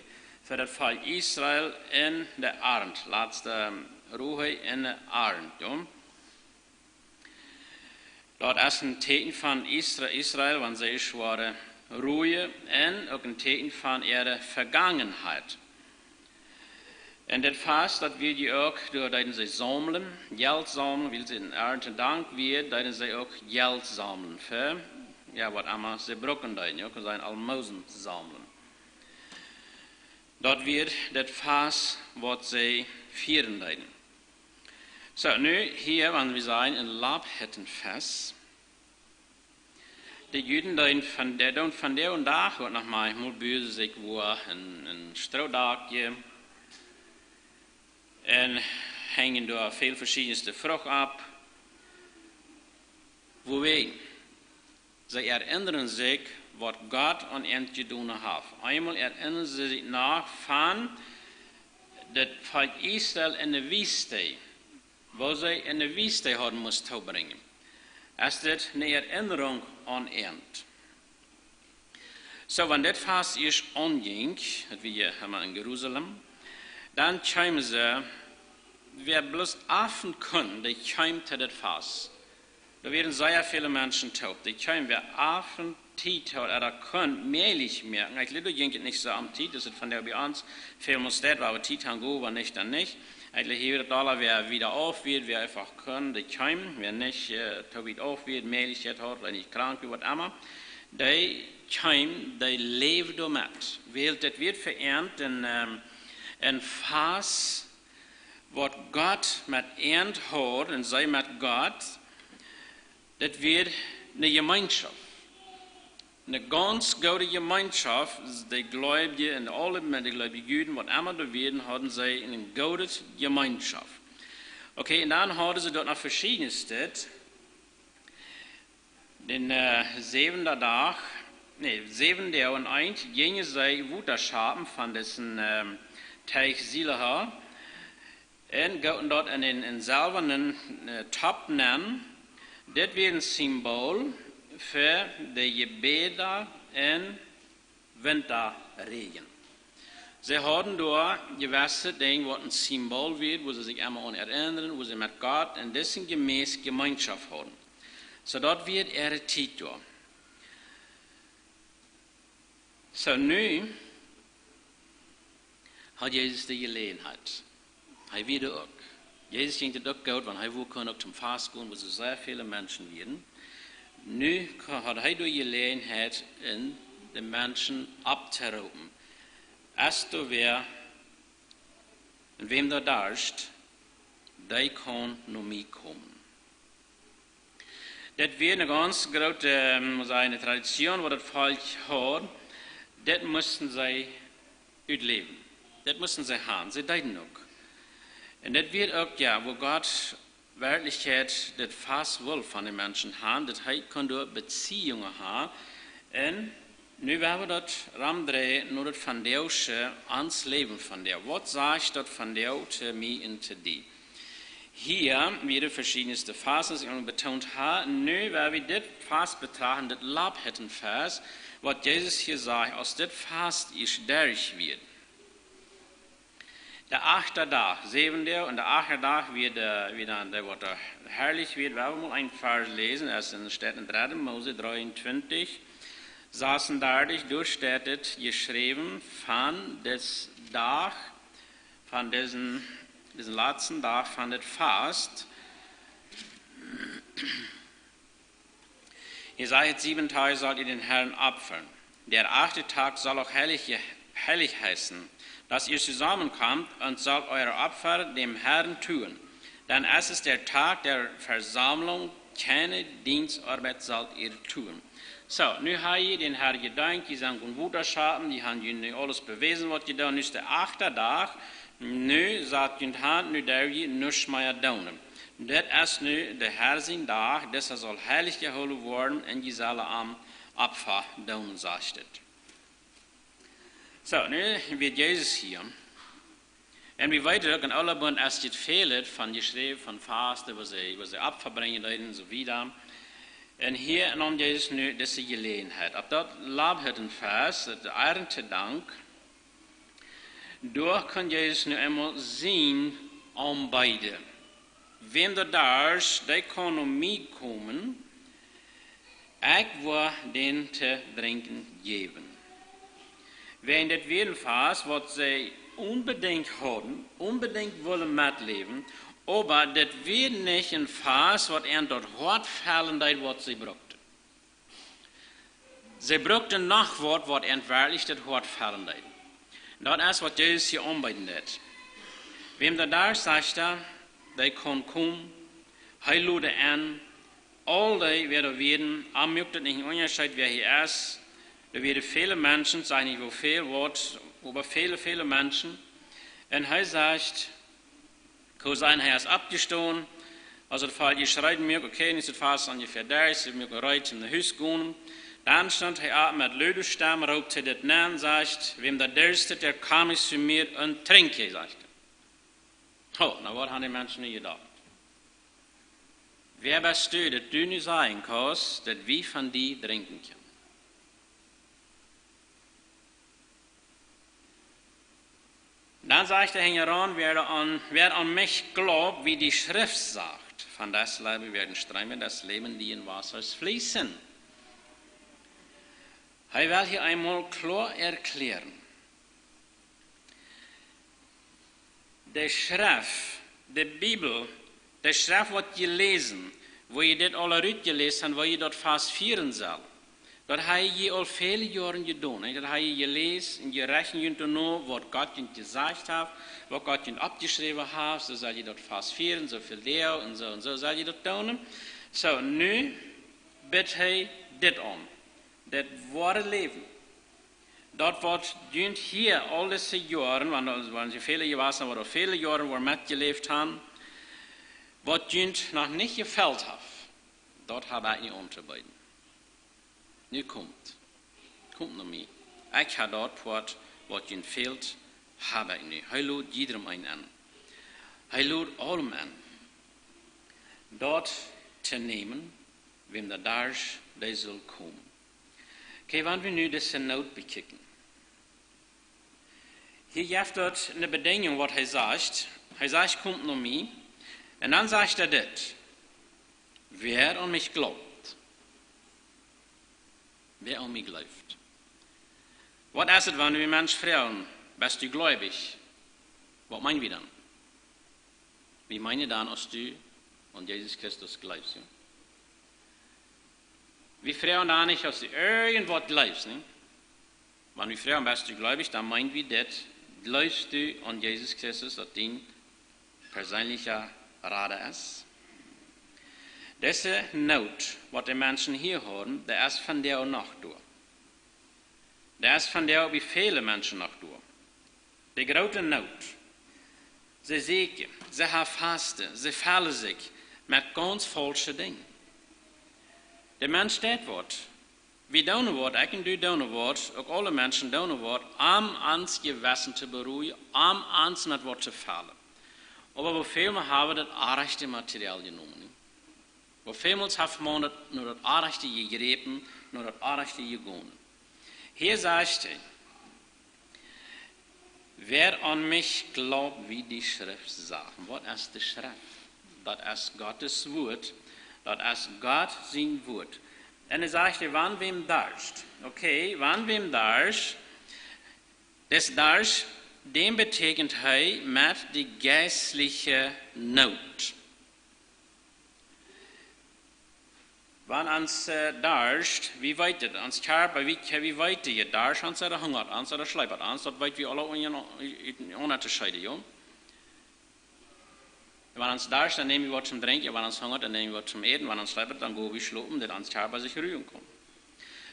fa daut Volkj Israel en de Arnt, latste, ähm, Ruhe en de Arnt, jo. Daut es een Tieekjen von Isra-, Israel, wan see woaren ruhen, un uk een Tieekjen von äare Vegangenheit. Un dit Fast, daut wia je uk, doa deeden see saumlen, Jelt saumlen, wiels see en Erntedank wia, deeden see uk Jelt saumlen fa, jo, waut emma see brucken deeden, jo, kaun sajen, Almosen saumlen. Daut wia dit Fast, waut see fieren deeden. Soo, nu hia, wan wie sajen, een Laubhüttenfest. De Juden deeden von de, doonen von dän Dach uk noch mau, mol buden sikj wua een, een Stroodakje un henjen doa väl veschiedne Frucht opp. Wuawäajen? See erinnren sikj, waut Gott aun an jedonen haft. Eemol erinnren see sikj noch von daut Volkj Israel en de Wiest, woo see en de Wiest hauden musst toobrinjen. Es dit eene Erinnrunk aun an? Soo, wan dit Fast ieescht aunjinkj, daut wia je emma en Jerusalem, dan kjeemen see, wäa bloos offen kunn, dee kjeem to dit Fast. Doa wieren sea väle Menschen toop. Dee kjeemen, wäa offen Tiet haud, ooda kunn, mäajlich moaken. Ekj jleew, doa jinkj et nich soo om Tiet, daut es vondoag bie ons väl mea Städ, wua wie Tiet haben, goot, wua nich, dan nich. Ekj jleew, hia daut aula, wäa wieda auf wia, wäa eefach kunn, dee kjeem, wäa nich, äh, too wiet auf wia, Mäajlichkjeit haud, ooda nich krank wia, waut emma. Dee kjeem, dee läwd doamet. Wiels daut wia fa an een, ähm, een Fast, waut Gott met an haud un see met Gott, daut wia eene Jemeenschoft. Eene gaunz goode Jemeenschoft, de Gleubje un aule, met de Gleubje Juden, waut emma doa wieren, hauden see eene goode Jemeenschoft. Okay, un dan hauden see doa noch veschiedne Städ. Dän, äh, säwenden Dach, nä, säwen Doag un eent jinjen see Wota schapen von disen, ähm, Teich Siloa un gooten daut en een, een selwanen, äh, Topp nenn. Dit wia een Symbol fa de Jebäda en Wintaräajen. See hauden doa jewesse Dinja, waut een Symbol wia, wua see sikj emma aun erinnren, wua see met Gott en disen Jemeent Jemeenschoft hauden. Soo daut wia äare Tiet doa. Soo nu haud Jesus de Jeläajenheit. Hee wia doa uk. Jesus jinkj daut uk goot, wan hee wull, kunn uk toom Fast gonen, wua soo sea väle Menschen wieren. Nu ko-, haud hee de Jeläajenheit, de Menschen opptoroopen. Es doa wäa, un wäm daut darscht, dee kaun no mie komen. Daut wia eene gaunz groote, ähm, mott sajen, Tradition, waut daut Volkj haud. Daut musten see utläwen. Daut musten see haben. See deeden uk. Un daut wia uk, jo, wua Gott werkjlich daut Fast wull von de Menschen haben, daut hee kunn doa Beziehungen haben. Un nu woa wie daut romdreien no daut vondoagsche, ons Läwen vondoag. Waut sajcht daut vondoag to mie un to die? Hia wieren veschiedne Fasten, dee ekj betont hab. Nu woa wie dit Fast betrachten, dit Laubhüttenfast, waut Jesus hia sajcht, aus dit Fast ieescht derch wia. De achte Dach, säwende un de achte Dach wia de, wia dan de, waut de Heiligkeit wia. Wie wellen mol een Varsch läsen, daut es en, steit en dree Mose dreeuntwintich, sasuntachentich, doa steit et jeschräwen, von disen Dach, von disen, disen latsten Dach von dit Fast. Hia sajcht et: Sieben Tage sollt ihr den Herrn opfern. Der achte Tag soll auch heilig, heilig heißen, dass ihr zusammenkommt und sollt euer Opfer dem Herrn tun. Denn es ist der Tag der Versammlung, keine Dienstarbeit sollt ihr tun. Soo, nu ha jie dän Herr jedankt, jie sent gonen Wota schaufen, jie han junt nu aules bewäsen, waut jie doonen. Nu es de achte Dach, nu sat jie Haunt, nu derw jie nuscht mea doonen. Dit es nu de Herr sien Dach, disa saul heilich jehoolen woaren, un jie sellen am Opfa doonen, sajcht et. Soo, nu wia Jesus hia. Un wie weeten uk, em oolen Bunt es dit väl von jeschräwen, von Fasten, woo see, woo see Opfa brinjen deeden un soo wieda. Un hia neem Jesus nu dise Jeläajenheit. Opp daut Laubhüttenfast, de Arntedank, doa kunn Jesus nu eemol sien aunbieden. Wäm daut darscht, dee kaun no mie komen, ekj woa dän to drinkjen jäwen. Wäajen dit wia een Fast, waut see onbedinjt hauden, onbedinjt wullen metläwen, oba dit wia nich een Fast, waut an daut Hoat fellen deed, waut see brukten. See brukten noch waut, waut an werkjlich daut Hoat fellen deed. Daut es, waut Jesus hia aunbieden deed. Wäm daut darscht, sajcht hee, dee kaun komen. Hee lud en, aul dee, wäa doa wieren, am muak daut nich een Unjascheet, wäa hia es. Doa wieren väle Menschen, ekj saj nich woo väl, waut, oba väle, väle Menschen. Un hee sajcht, kaun sennen, hee es oppjestonen. Aus et Volkj jeschräwen muak, okay, nu es et Fast onjefäa derch, see muaken reed, om no Hus gonen. Dan stunt hee opp, met lude Stemm roopt hee dit nenn, sajcht: Wäm daut darscht, dee komme to mie un drinke, sajcht hee. Ho, nu, waut han de Menschen nu jedocht? Wäa best du, daut du nu sajen kaust, daut wie von die drinkjen kjennen? Dan sajcht hee hinjaraun: Wer an, wer an mich glaubt, wie die Schrift sagt, von dessen Leibe werden Ströme des lebenden Wassers fließen. Hee well hia eemol kloa erklären. De Schreft, de Bibel, de Schreft, waut jie läsen, woo jie dit aul rutjeläst han, woo jie daut Fast fieren sellen. Daut ha jie aul väle Joaren jedonen, nich? Daut ha jie jeläst un jie rechten junt doano, waut Gott junt jesajcht haft, waut Gott junt oppjeschräwen haft, soo sell jie daut Fast fieren, soo väl Doag un soo un soo sell jie daut doonen. Soo, nu biedt hee dit aun. Daut woare Läwen. Daut, waut junt hia aul dise Joaren, wan, wan see väle jewast han, waut väle Joaren woaren metjeläft han, waut junt noch nich jefält haft, daut hab ekj nu auntobeeden. Nu komt. Komt no mie. Ekj hab daut, waut, waut junt fält, hab ekj nu. Hee lud jiedrem eenen en. Hee lud aulem en. Daut to nämen, wäm daut darscht, dee saul komen. Okay, wan wie nu dise Noot bekjikjen. Hia jeft daut eene Bedingung, waut hee sajcht. Hee sajcht: Komt no mie. Un dan sajcht hee dit: Wer an mich glaubt. Wäa aun mie jleeft. Waut es et, wan wie Menschen froagen: Best du gleubich? Waut meenen wie dan? Wie meenen dan, aus du aun Jesus Christus jleefst, jo? Wie froagen dan nich, aus du irjentwaut jleefst, nä? Wan wie froagen: Best du gleubich? Dan meenen wie dit: Jleefst du aun Jesus Christus, daut dien perseenlicha Rada es? Dise Noot, waut de Menschen hia hauden, dee es vondoag noch doa. Dee es vondoag bie väle Menschen noch doa. De groote Noot. See sieekjen, see haben Fasten, see fellen sikj met gaunz faulsche Dinja. De Mensch deit waut. Wie doonen waut, ekj un du doonen waut, uk aule Menschen doonen waut, om ons Jewessen to beruhigen, om ons met waut to fellen. Oba woo väl mol haben wie daut oajchte Material jenomen, nich? Woo väl mol haft maun daut, no daut oajchte jejräpen, no daut oajchte jegonen. Hia sajcht hee: "Wer an mich glaubt, wie die Schrift sagen." Waut es de Schreft? Daut es Gott sien Wort. Daut es Gott sien Wort. Un hee sajcht: "Wan wäm darscht." Okay, wan wäm darscht, dis darscht, dän betäkjent hee met de jeistliche Noot. Wan ons, äh, darscht, wie weet et, ons Kjarpa, wie, wie weet et, darscht ons ooda hungat ons ooda schlepet ons, daut weet wie aule un, un, un, un to scheiden, jo. Wan ons darscht, dan näm wie waut toom drinkjen, wan ons hungat, dan näm wie waut toom äten, wan ons schlepet, dan go wie schlopen, daut ons Kjarpa sikj ruhen kaun.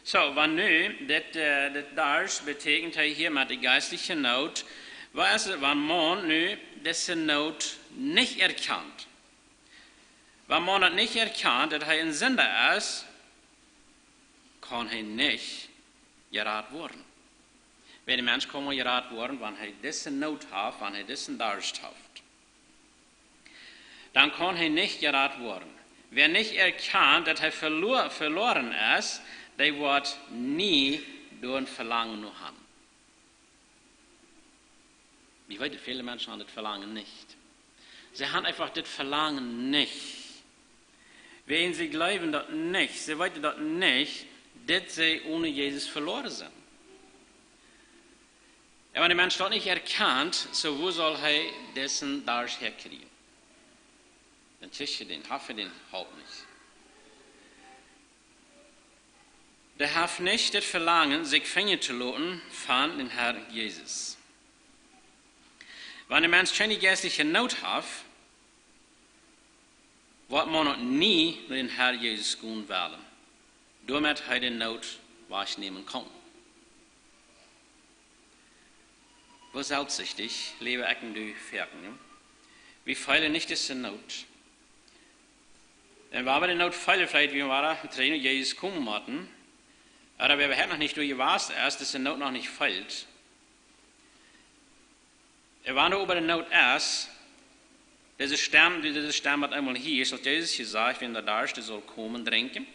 Soo, wan nu, dit, äh, dit darscht betäkjent hee hia met de jeistliche Noot, waut es et, wan maun nu dise Noot nich erkjant? Wan maun daut nich erkjant, daut hee een Sinda es, kaun hee nich jerat woaren. Wiels de Mensch kaun mau jerat woaren, wan hee dise Noot haft, wan hee disen Darscht haft. Dan kaun hee nich jerat woaren. Wäa nich erkjant, daut hee veloa-, veloaren es, dee woat nie doa een Velangen no haben. Wie weeten, väle Menschen haben daut Velangen nich. See haben eefach daut Velangen nich. Wiels see jleewen daut nich, see weeten daut nich, daut see onen Jesus veloaren sent. Un wan de Mensch daut nich erkjant, soo woo saul hee disen Darscht häakjrieen? Dan kjricht hee dän, haft hee dän Help nich. Dee haft nich daut Velangen, sikj finjen to loten von dän Herr Jesus. Wan de Mensch kjeene jeistliche Noot haft, woat maun uk nie no dän Herr Jesus gonen wellen, doamet hee de Noot wajchnämen kaun. Woo selfstsichtich läwen ekj un du foaken, jo? Wie feelen nich dise Noot. Un wan wie de Noot feelen, veleicht wie wada trigj no Jesus komen motten, ooda wäa noch nich doa jewast es, dise Noot noch nich feelt. Un wan doa oba de Noot es, dise Stemm, dee, dise Stemm haft eemol hia, haft Jesus jesajcht, wäa doa darscht, dee saul komen, drinkjen.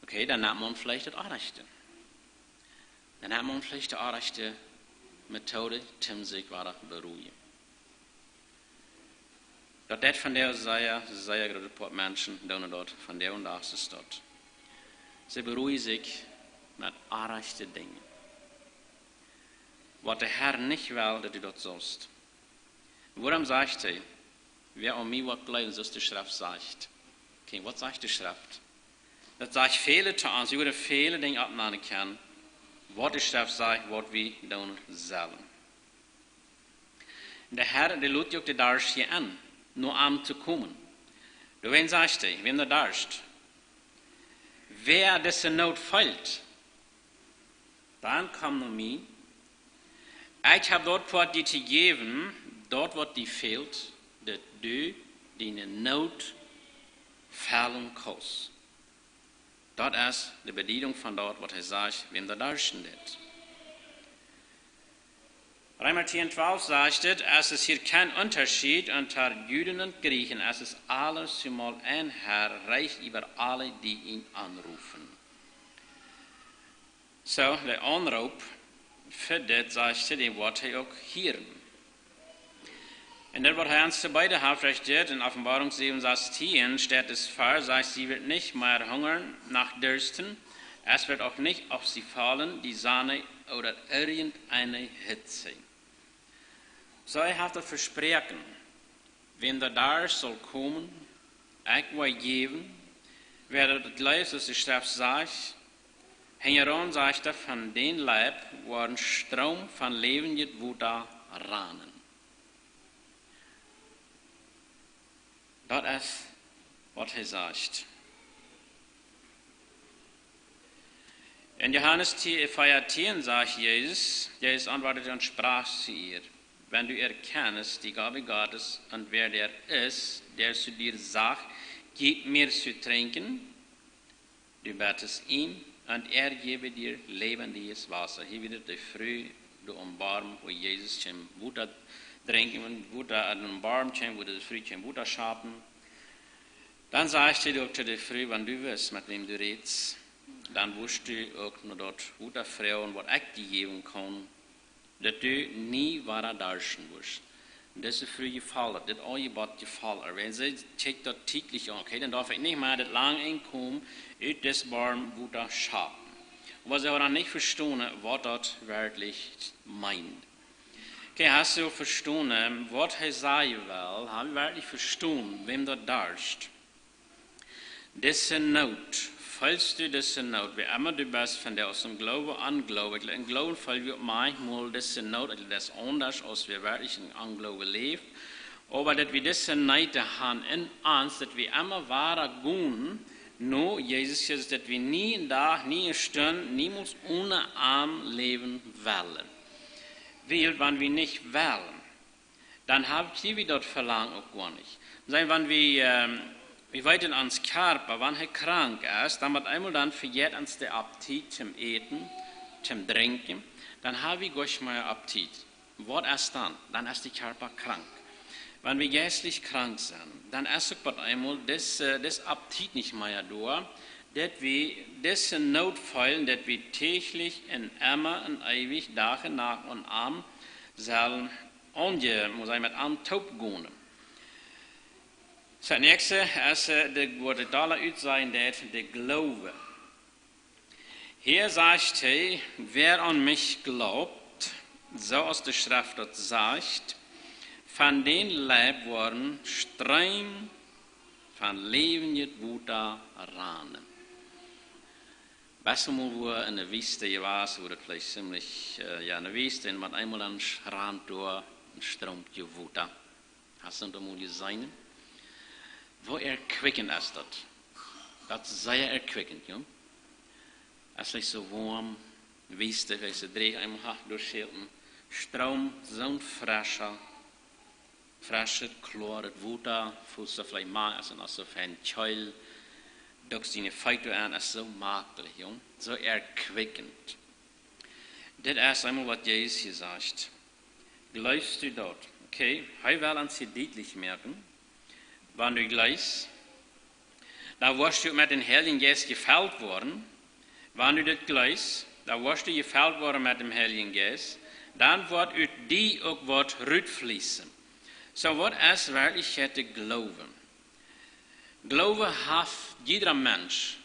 Okay, dan nemt maun veleicht daut oajchte. Dan nemt maun veleicht de oajchte Method, toom sikj wada beruhigen. Daut deit vondoag sea, sea groota Poat Menschen doonen daut vondoag dän Dach es daut. See beruhigen sikj met oajchte Dinja, waut de Herr nich well, daut du daut saust. Wuarom sajcht hee: "Wäa aun mie woat jleewen, soo aus de Schreft sajcht"? Okay, waut sajcht de Schreft? Daut sajcht väl to ons, wie woaren väle Dinja oppnämen kjennen, waut de Schreft sajcht, waut wie doonen sellen. De Herr, dee lot die uk de Darscht hia aun, no am to komen. Doawäajen sajcht hee, wäm doa darscht, wäa dise Noot feelt, dan komm no mie. Ekj hab daut fa die to jäwen, daut waut die fält, daut du diene Noot fellen kaust. Daut es de Bediedunk von daut, waut hee sajcht, wäm doa darscht, dit. Reema tieen twalf sajcht et: "Es ist hier kein Unterschied unter Juden und Griechen, es ist alles zumal ein Herr, reich über alle, die ihn anrufen." Soo, de Aunroop fa dit, sajcht hee, dee woat hee uk hieren. Un daut, waut hee ons to beeden haft, sajcht dit, en Offenbarung säwen sastieen steit et ver, sajcht: "Sie wird nicht mehr hungern noch dürsten, es wird auch nicht auf sie fallen die Sonne oder irgendeine Hitze." Soo, hee haft daut Vespräakjen, wäm doa darscht, saul komen, ekj woa jäwen, wäa daut jleeft, soo aus de Schreft sajcht, hinjaraun, sajcht et, von dän Lepp woaren Stroom von läwendjet Wota rannen. Daut es, waut hee sajcht. En Johanes vier, vier, tieen sajcht Jesus: "Jesus antwortete und sprach zu ihr: Wenn du erkennst die Gabe Gottes und wer der ist, der zu dir sagt: ‚Gib mir zu trinken‘, du bettest ihn, und er gebe dir lebendiges Wasser." Hia wada de Fru, de Openboarunk, wua Jesus kjeem Wota drinkjen, wan Wota ut een Borm kjemt, wua dise Fru kjeem Wota schapen. Dan sajcht hee uk to de Fru: Wan du wist, met wäm du rätst, dan wurscht du uk no daut Wota froagen, waut ekj die jäwen kaun, daut du nie wada darschten wurscht. Dise Fru jefoll daut, dit Aunjebott jefoll ar. Wan see kjikjt daut tietlich aun, okay, dan darf ekj nich mea daut lang enkomen, ut disen Borm Wota schapen. Oba see haud dan nich vestonen, waut daut werkjlich meent. Okay, hast du vestonen, waut hee sajen well? Hab wie werkjlich vestonen, wäm daut darscht? Dise Noot, feelst du dise Noot, wua emma du best, von dee aus em Gloowen, Ongloowen, em Gloowen feel wie uk maunchmol dise Noot, daut es aundasch, aus wie werkjlich em Ongloowen läwen. Oba daut wie dise Noot han en ons, daut wie emma wada gonen no Jesus Christus, daut wie nie een Dach, nie eene Stund, niemols onen am läwen wellen. Wiels, wan wie nich wellen, dan hab, kjrie wie daut Velangen uk goanich. Saj, wan wie, ähm, wie weeten, ons Kjarpa, wan hee krank es, dan met eemol dan vejät ons de Appetit toom Äten, toom Drinkjen, dan hab wie goanich mea Appetit. Waut es dan? Dan es de Kjarpa krank. Wan wie jeistlich krank sent, dan es uk met eemol dis, äh, dis Appetit nich mea doa, daut wie dise Noot feelen, daut wie täglich un emma un eewich, Dach un Nacht aun am sellen aunje-, mott ekj met am toop gonen. Daut näakjste es, äh, de, wua de Dalla utsajen deit, de Gloowen. Hia sajcht hee: Wäa aun mie jleeft, soo aus de Schreft daut sajcht, von dän Lepp woaren Stroom von läwendjet Wota rannen. Best du mol wua enne Wiest jewast, wua daut veleicht ziemlich, äh, jo, enne Wiest, un met eemol dan sch-, rant doa een Stroom Wota. Hast du daut mol jeseenen? Woo erquickend es daut? Daut es sea erquickend, jo. Es nich soo woam, Wiest, es soo dreech, eemol ha, doa schilt een Stroom, soon frescha, freschet, kloaret Wota, feelst du veleicht mol, es een, aus soo fein kjeel, dukjst diene Feet aun, es soo maklich, jo. Soo erquickend. Dit es eemol waut Jesus hia sajcht. Jleefst du daut? Okay, hee well ons hia dietlich moaken, wan du jleefst, dan woascht du met dän Heiljen Jeist jefelt woaren. Wan du daut jleefst, dan woascht du jefelt woaren met dän Heiljen Jeist. Dan woat ut die uk waut rutfließen. Soo, waut es werkjlich de Gloowen? Gloowen haft jieda Mensch.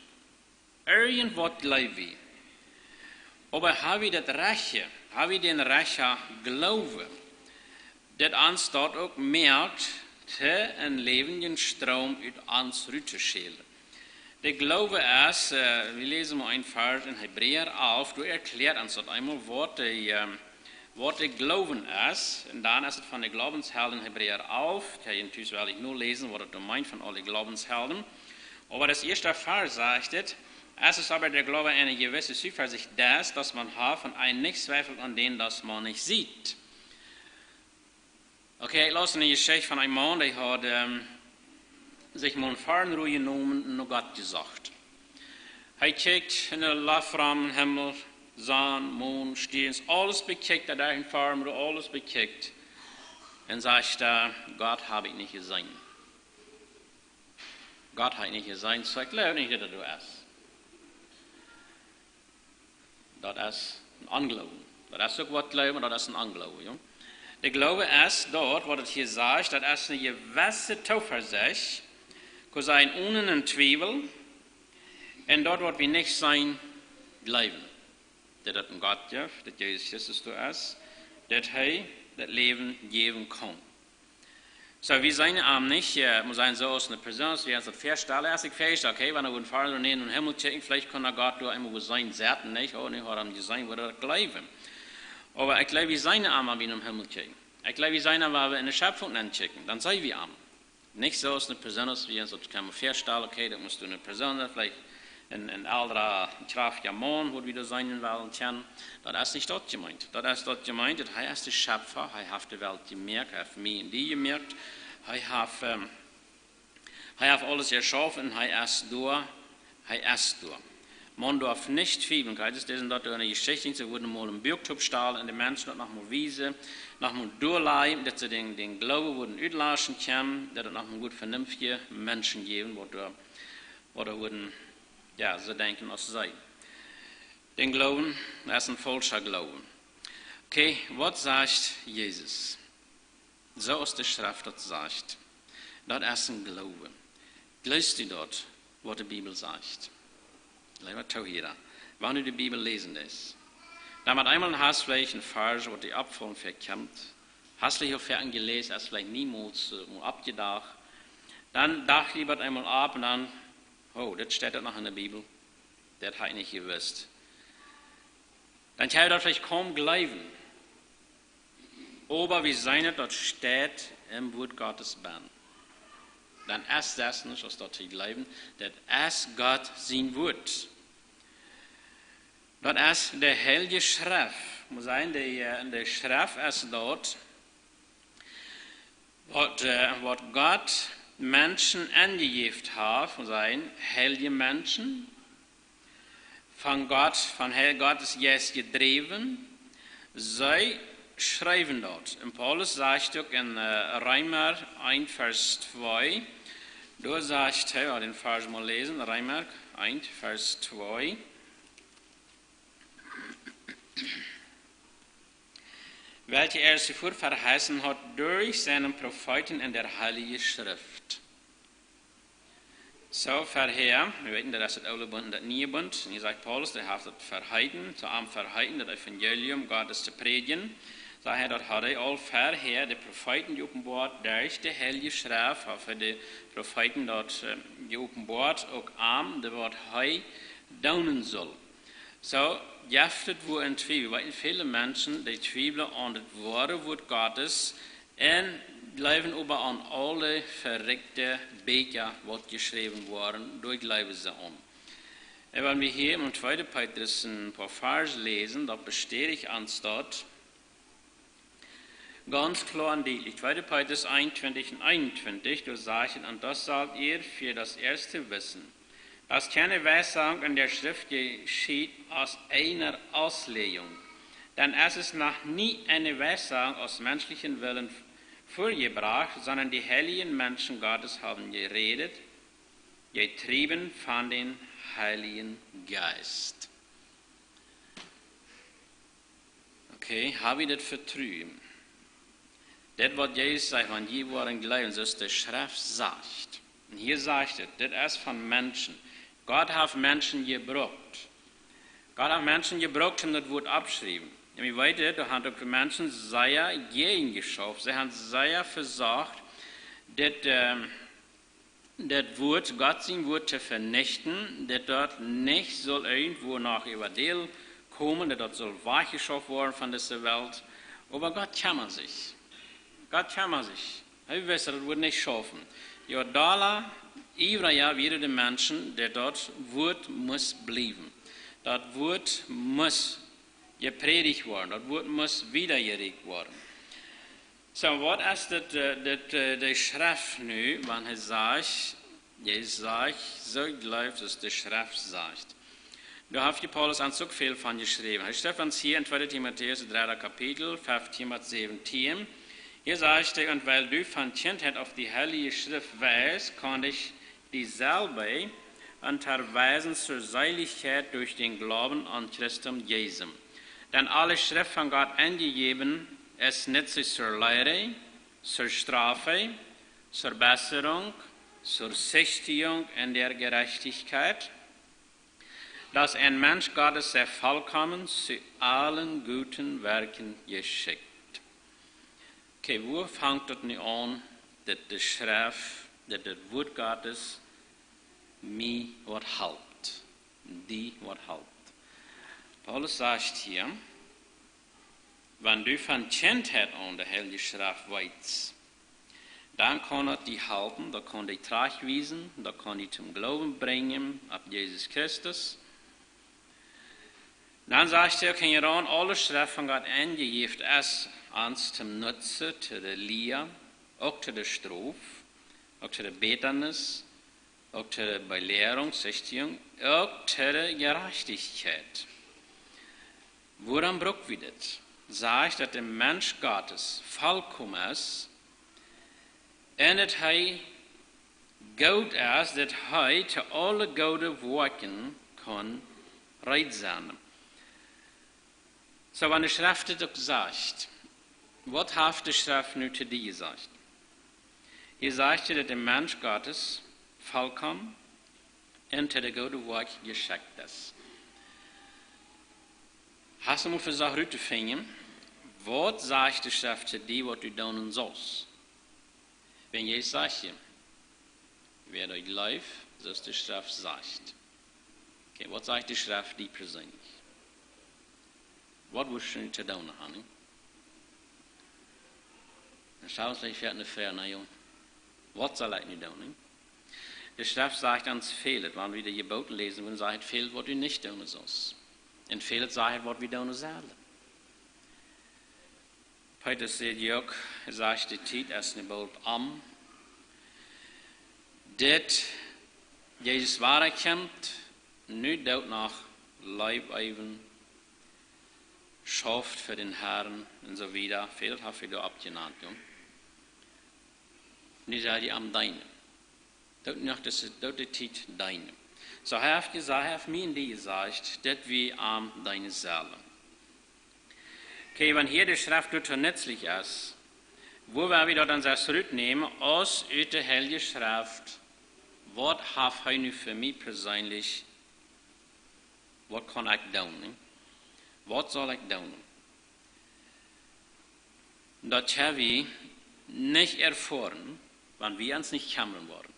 Irjent waut jleew wie. Oba ha wie daut rajchte, ha wie dän rajchten Gloowen, daut ons daut uk moakt, to een läwendjen Stroom ut ons ruttoschälen? De Gloowen es, äh, wie läsen mol een Varsch en Hebräa alf, doa erkjläat ons daut eemol, waut de, ähm, waut de Gloowen es. Un dan es et von de Glaubenshelden Hebräa alf, kjenn jie tus woll nich noläsen, waut et doa meent von aule Glaubenshelden. Oba daut ieeschte Varsch sajcht et: Es ist aber der Glaube eine gewisse Zuversicht dessen, dass man hofft, und ein Nichtzweifeln an dem, das man nicht sieht. Okay, ekj laus eene Jeschicht von een Maun, dee haud, ähm, sikj mol een Farn rutjenomen un no Gott jesocht. Hee kjikjt en de Loft rom, Himmel, Sonn, Mon, Stierns, aules bekjikjt, hee haud een Farn, aules bekjikjt. Un sajcht hee: Gott hab ekj nich jeseenen. Gott hab ekj nich jeseenen, soo ekj jleew nich, daut hee doa es. Daut es een Ongloowen. Daut es uk waut jleewen, daut es een Ongloowen, jo. De Gloowen es daut, waut et hia sajcht, daut es eene jewesse Zuversicht, kaun sennen onen een Twiewel, un daut, waut wie nich seenen, jleewen. Daut et een Gott jeft, daut Jesus Christus doa es, daut hee daut Läwen jäwen kaun. Soo, wie seenen am nich, äh, mott sennen soo aus eene Persoon, aus wie ons daut väastalen, aus ekj väastalen, okay, wan wie een Farn nämen un em Himmel kjikjen, veleicht kaun doa Gott doa emol wua sennen, seenen, nich? Oh, nä, wie haben jeseenen, wie daut jleewen. Oba ekj jleew, wie seenen am, wan wie em Himmel kjikjen. Ekj jleew, wie seenen am, wan wie en de Schepfunk nenkjikjen. Dan seenen wie am. Nich soo aus eene Persoon, aus wie ons daut kjennen väastalen, okay, daut mott eene Persoon sennen, veleicht een, een elra, een kjraftja Maun, waut wie doa seenen wellen kjennen. Daut es nich daut jemeent. Daut es daut jemeent, daut hee es de Schepfa, hee haft de Welt jemoakt, hee haft mie un die jemoakt, hee haft, ähm, hee haft aules jeschaufen, hee es doa, hee es doa. Maun darf nich twiewlen, krakjt soo aus daut doa enne Jeschicht, see wudden mol een Buak toopstalen un de Menschen daut noch mol wiesen, noch mol doalajen, daut see dän, dän Gloowen wudden utlaschen kjennen, daut et noch mol goot venenftje Menschen jäwen, waut doa, waut doa wudden, jo, soo denkjen aus see. Dän Gloowen, daut es een faulscha Gloowen. Okay, waut sajcht Jesus? Soo aus de Schreft daut sajcht. Daut es een Gloowen. Jleefst du daut, waut de Bibel sajcht? Leewa Toohiera, wan du de Bibel läsen deist, dan met eemol hast veleicht een Varsch, waut die oppfaulen vekjemt. Hast du hia väl jeläsen, hast veleicht niemols, äh, mol oppjedocht. Dan docht du daut eemol opp un dan, oh, dit steit uk noch enne Bibel. Daut haud ekj nich jewist. Dan kaun daut veleicht kaum jleewen. Oba wie seenen daut, daut steit em Wuat Gottes benn. Dan es daut nich aus daut to jleewen, daut es Gott sien Wuat. Daut es de Heilje Schreft. Mott sennen, de, äh, de Schreft es daut, waut, äh, waut Gott Menschen enjejäft haft, mott sennen, heilje Menschen, von Gott, von Heil Gottes Jeist jedräwen, see schriewen daut. Un Paulus sajcht uk en, äh, Reema eent, Varsch twee, doa sajcht hee, wie wellen dän Varsch mol läsen, Reema eent, Varsch twee. Welche er zuvor verheißen hat durch seinen Propheten in der Heiligen Schrift. Soo, verhäa, wie weeten, daut es daut oole Bunt un daut niee Bunt. Un hia sajcht Paulus, dee haft daut verheeten, to am verheeten, daut Evangelium Gottes to prädjen. Sajcht hee, daut haud hee aul verhäa de Profeeten jeopenboat, derch de Heilje Schreft, haft hee de Profeeten daut, äh, jeopenboat, uk am, dee waut hee doonen sull. Soo, jeft et woo een Twiewel. Wie weeten, väle Menschen, dee twiewlen aun daut woare Wuat Gottes un jleewen oba aun aule verrikjte Bieekja, waut jeschräwen woaren, doa jleewen see aun. Un wan wie hia em tweeden Petrus een poa Varsch läsen, daut bestädicht ons daut gaunz kloa un dietlich. Tweede Petrus eent, twintich un eenuntwintich, doa sajcht et: „Und das sollt ihr für das Erste wissen, dass keine Weissagung in der Schrift geschieht aus einer Auslegung. Denn es ist noch nie eine Weissagung aus menschlichen Willen vorgebracht, sondern die heiligen Menschen Gottes haben geredet, getrieben von dem Heiligen Geist.“ Okay, hab wie daut Vetruen? Daut waut Jesus sajcht, wan jie woaren jleewen, soo aus de Schreft sajcht. Un hia sajcht et, dit es von Menschen. Gott haft Menschen jebrukt. Gott haft Menschen jebrukt, om daut Wuat oppschriewen. Un wie weeten, doa haben uk Menschen sea jäajen jeschauft. See haben sea vesocht, dit, ähm, daut Wuat, Gott sien Wuat to venichten, daut daut nich sull irjentwoo noch äwadäl komen, daut daut sull wajchjeschauft woaren von dise Welt. Oba Gott kjemmat sikj. Gott kjemmat sikj. Hee wist, daut wudd nich schaufen. Jo, doa iewrja wieren de Menschen, daut daut Wuat must bliewen. Daut Wuat must jeprädicht woaren. Daut Wuat must wiedajerieekjt woaren. Soo, waut es dit, äh, dit, äh, de Schreft nu, wan hee sajcht, Jesus sajcht, soo jleeft aus de Schreft sajcht? Doa haft de Paulus ons uk väl von jeschräwen. Hee schrift ons hia en tweede Timotäus, daut dredde Kapitel, feftieen bat säwentieen. Hia sajcht hee: „Und weil du von Kindheit auf die Heilige Schrift weißt, kann dich dieselbe unterweisen zur Seligkeit durch den Glauben an Christum Jesum. Denn alle Schrift von Gott eingegeben ist nützlich zur Lehre, zur Strafe, zur Besserung, zur Züchtigung in der Gerechtigkeit, dass ein Mensch Gottes sei vollkommen, zu allen guten Werken geschickt.“ Okay, woo fangt daut nu aun, daut de Schreft, daut daut Wuat Gottes mie waut halpt, die waut halpt? Paulus sajcht hia: „Wan du von Kindheit aun de Heilje Schreft weetst, dan kaun daut die halpen, daut kaun die trajchtwiesen, daut kaun die toom Gloowen brinjen opp Jesus Christus.“ Dan sajcht hee: „Kaun jie aun, aule Schreft von Gott enjejäft es ons toom Nutzen, to de Lia, uk to de Strof, uk to de Bätanis, uk to de Belehrung, Sichtigung, uk to de Jerajchtichkjeit. Wuarom bruck wie dit? Sajcht, daut de Mensch Gottes vollkomen es un daut hee goot es, daut hee to aule goode Woakjen kaun reed sennen. Soo, wan de Schreft dit uk sajcht, waut haft de Schreft nu to die jesajcht? Hia sajcht et, daut de Mensch Gottes vollkomen un to de goode Woakj jeschekjt es. Hast du mol vesocht rut to finjen, waut sajcht de Schreft to die, waut du doonen saust? Wan Jesus sajcht hia, wäa daut jleeft, soo aus de Schreft sajcht. Okay, waut sajcht de Schreft die perseenlich? Waut wurscht du nu to doonen haben? Dan stal ons veleicht wada de Froag, na jo, waut saul ekj nu doonen? De Schreft sajcht ons väl, wan wie de Jeboten läsen, dan sajcht et väl, waut du nich doonen saust. Un väl sajcht et, waut wie doonen sellen. Petrus sajcht uk, hee sajcht, de Tiet es nu boolt om. Dit, Jesus wada kjemt, nu doot noch Leew äwen, schauft fa dän Harn un soo wieda. Väl haft hee doa oppjenant, jo. Nu sell jie am deenen. Doot noch dise, doot de Tiet deenen. Soo hee haft jesajcht, hee haft mie un die jesajcht, daut wie am deenen sellen. Okay, wan hia de Schreft doatoo nutzlich es, woo woa wie daut dan sest rutnämen, aus ut de Heilje Schreft, waut haft hee nu fa mie perseenlich, waut kaun ekj doonen, nä? Waut saul ekj doonen? Daut ha wie nich erfoaren, wan wie ons nich kjemren woaren.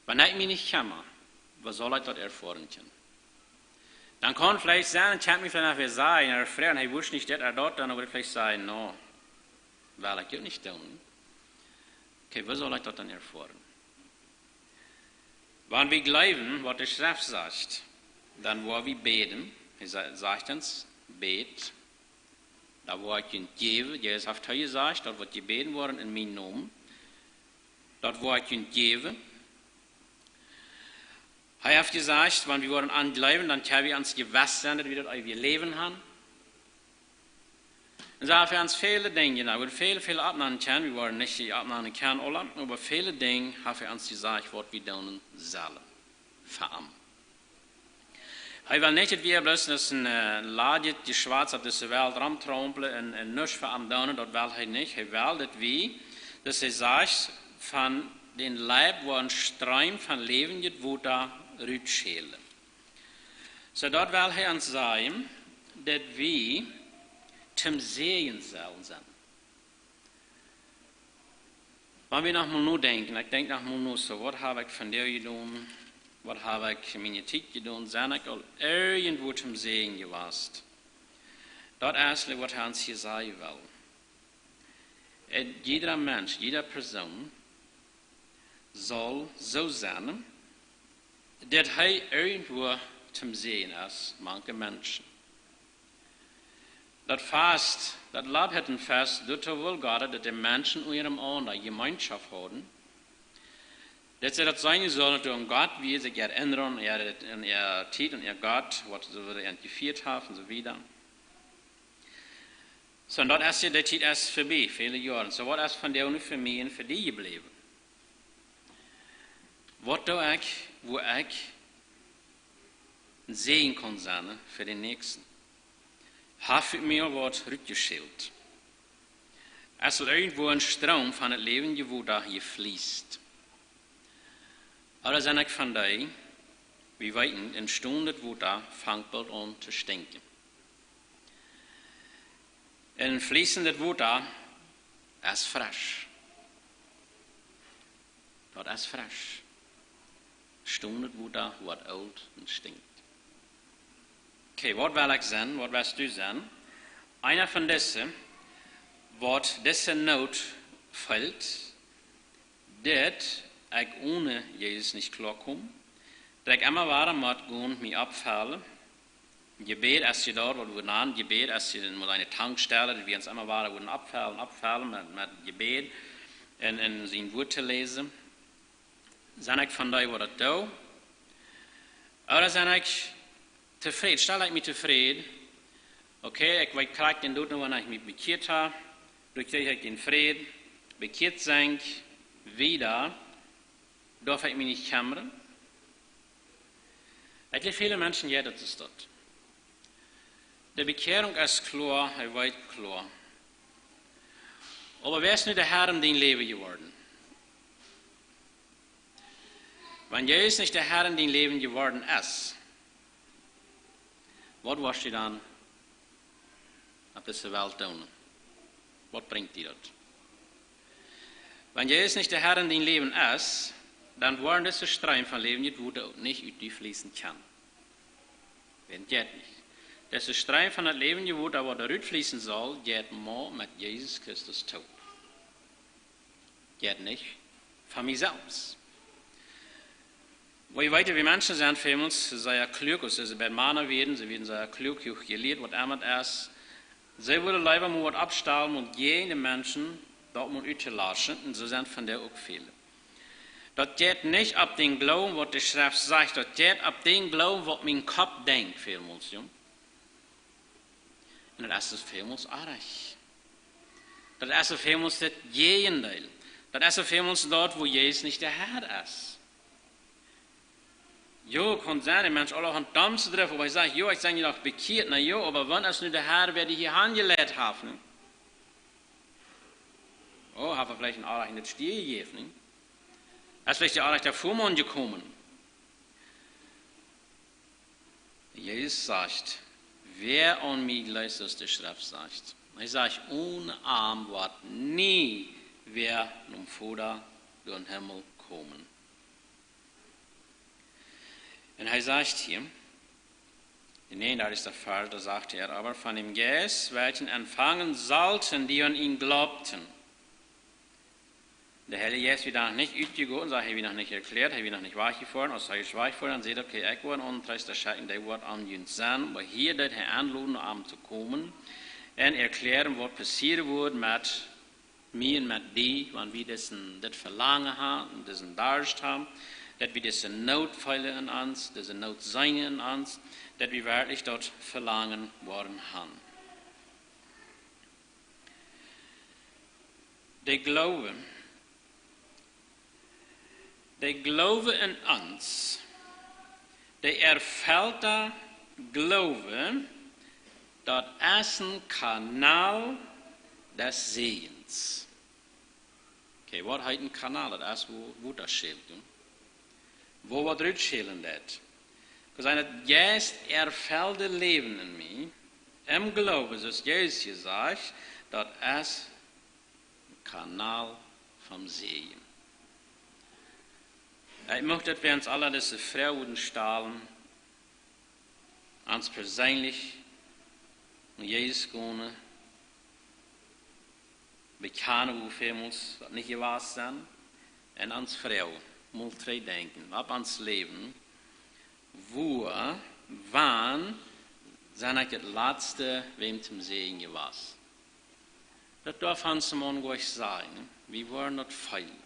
Wan ekj mie nich kjemma, woo saul ekj daut erfoaren kjennen? Dan kaun veleicht sennen, ekj hab mie veleicht wea sajen, ooda froagen, hee wurscht nich dit ooda daut, dan wudd ekj veleicht sajen, no, well ekj uk nich doonen. Okay, woo saul ekj daut dan erfoaren? Wan wie jleewen, waut de Schreft sajcht, dan woa wie bäden. Hee sa-, sajcht ons, bät, daut woa ekj junt jäwen. Jesus haft hia jesajcht, daut woat jebäden woaren en mienen Nomen. Daut woa ekj junt jäwen. Hee haft jesajcht, wan wie woaren aun am jleewen, dan kjenn wie ons jewess sennen, daut wie daut eewje Läwen haben. Un soo haft hee ons väle Dinja, na, wie woaren väl, väl oppnämen kjennen, wie woaren nich oppnämen kjennen, aule, oba väle Dinja haft hee ons jesajcht, waut wie doonen sellen. Fa am. Hee well nich, daut wie bloos aus een, äh, ladjet Jeschwatz opp dise Welt romtrompln un, un nuscht fa am doonen, daut well hee nich. Hee well, daut wie, daut hee sajcht, von dän Leib woaren Stroom von läwendjet Wota rutschellen. Soo daut well hee ons sajen, daut wie toom Säajen sellen sennen. Wan wie noch mol nodenkjen, ekj denkj noch mol no, soo, waut hab ekj vondoag jedonen? Waut hab ekj en miene Tiet jedonen? Sie ekj aul irjentwua toom Säajen jewast? Daut es, waut hee ons hia sajen well. Un jieda Mensch, jieda Persoon saul soo sennen, daut hee irjentwua toom Säajen es mank de Menschen. Daut Fast, daut Laubhüttenfest, daut wull Gott, daut de Menschen unjarenaunda Jemeenschoft hauden. Daut see daut sennen sullen, daut aun Gott, woo see sikj erinnren, aun äare, aun äare Tiet, aun äa Gott, waut see wudden jefieet haben un soo wieda. Soo, un daut es, de Tiet es verbie, väle Joaren. Soo, waut es vondoag nu fa mie un fa die jebläwen? Waut doo ekj, wua ekj een Säajen kaun sennen fa dän Näakjsten? Hab ekj mie waut rutjeschält? Es irjentwua een Stroom von daut läwendje Wota jeflieet? Ooda sie ekj von dee, wie weeten, een stonendet Wota fangt boolt aun to stinkjen? Een fließendet Wota es fresch. Daut es fresch. Stonendet Wota woat oolt un stinkjt. Okay, waut well ekj sennen? Waut west du sennen? Eena von dise, waut dise Noot feelt, daut ekj one Jesus nich kloa kom, daut ekj emma wada mott gonen, mie oppfellen. Jebäd es je daut, waut wie nanen Jebäd, es je mol eene Tankstell, daut wie ons emma wada wudden oppfellen, oppfellen met, met Jebäd un, un sien Wuat to läsen. Sent ekj von dee, waut daut doo? Ooda sent ekj tofräd? Stal ekj mie tofräd? Okay, ekj weet krakjt en doot, wan ekj mie bekjieet ha, doa kjrieech ekj dän Fräd, bekjieet senn ekj wieda, darf ekj mie nich kjemren? Ekj jleew, väle Menschen, jo, daut es daut. De Bekjierunk es kloa, hee weet kloa. Oba wäa es nu de Herr en dien Läwen jeworden? Wan Jesus nich de Herr en dien Läwen jeworden es, waut woascht du dan opp dise Welt doonen? Waut brinjt die daut? Wan Jesus nich de Herr en dien Läwen es, dan woaren dise Streem von läwendjet Wota uk nich ut die fließen kjennen. Daut jeit nich. Dise Streem von daut läwendje Wota, waut doa rut fließen saul, jeit mau met Jesus Christus toop. Jeit nich von mie selfst. Wie weeten, wie Menschen sent, väle Mol sea kluak, aus see bie Mana wieren, see wieren sea kluak, huach jelieet, waut emma daut es. See wudden leewa mau waut oppstalen un jäajen de Menschen daut mau uttolaschen, un soo sent von dee uk väle. Daut jeit nich opp dän Gloowen, waut de Schreft sajcht, daut jeit opp dän Gloowen, waut mien Kopp denkjt, väle Mol, jo. Un daut es väle Mol oajch. Daut es väle Mol daut Jäajendeel. Daut es väle Mol daut, wua Jesus nich de Herr es. Jo, kaun sennen, de Mensch aulahaunt Doms drift, oba hee sajcht, jo, ekj sie nu noch bekjieet, na jo, oba wan es nu de Herr, wäa die hia hanjeleit haft, nä? Oh, haft hee veleicht een Oajch en daut Stia jejäft, nä? Es veleicht de Oajch doa väa Mol jekomen. Jesus sajcht, wäa aun mie jleeft, soo aus de Schreft sajcht. Hee sajcht, onen am woat nie wäa nom Voda doa em Himmel komen. Un hee sajcht hia, em näajenundartichsten Varsch, doa sajcht hee, oba von däm Jeist, welchen empfangen sollten, die an ihn glaubten. De Heilje Jeist wia noch nich utjegoten, sajcht, hee wia noch nich erkjläat, hee wia noch nich wajchjefoaren. Aus hee es wajchjefoaren, dan sajcht hee, okay, ekj woa aun Treesta schekjen, dee woat aun junt sennen. Oba hia deed hee enloden, aun am to komen un erkjläaren, waut passieren woat met mie un met die, wan wie disen, dit Velangen haben un disen Darscht haben, daut wie dise Noot feelen en ons, dise Noot seenen en ons, daut wie werkjlich daut Velangen woaren haben. De Gloowen, de Gloowen en ons, de erfellta Gloowen, daut es een Kanal des Säajes. Okay, waut heet een Kanal? Daut es, wua, wua daut schält, jo. Wua waut rutschälen deit. Daut es daut Jeist erfellde Läwen en mie, em Gloowen, soo aus Jesus jesajcht, daut es een Kanal vom Säajen. Ekj mucht daut wie ons aula dise Froag stalen, ons perseenlich no Jesus gonen, bekjanen, wua väle Mol daut nich jewast sent, un ons froagen, mol trigj denkjen opp ons Läwen, wua, wan sie ekj daut latste wäm toom Säajen jewast? Daut darf ons mau goot sennen, wie woaren daut feelen.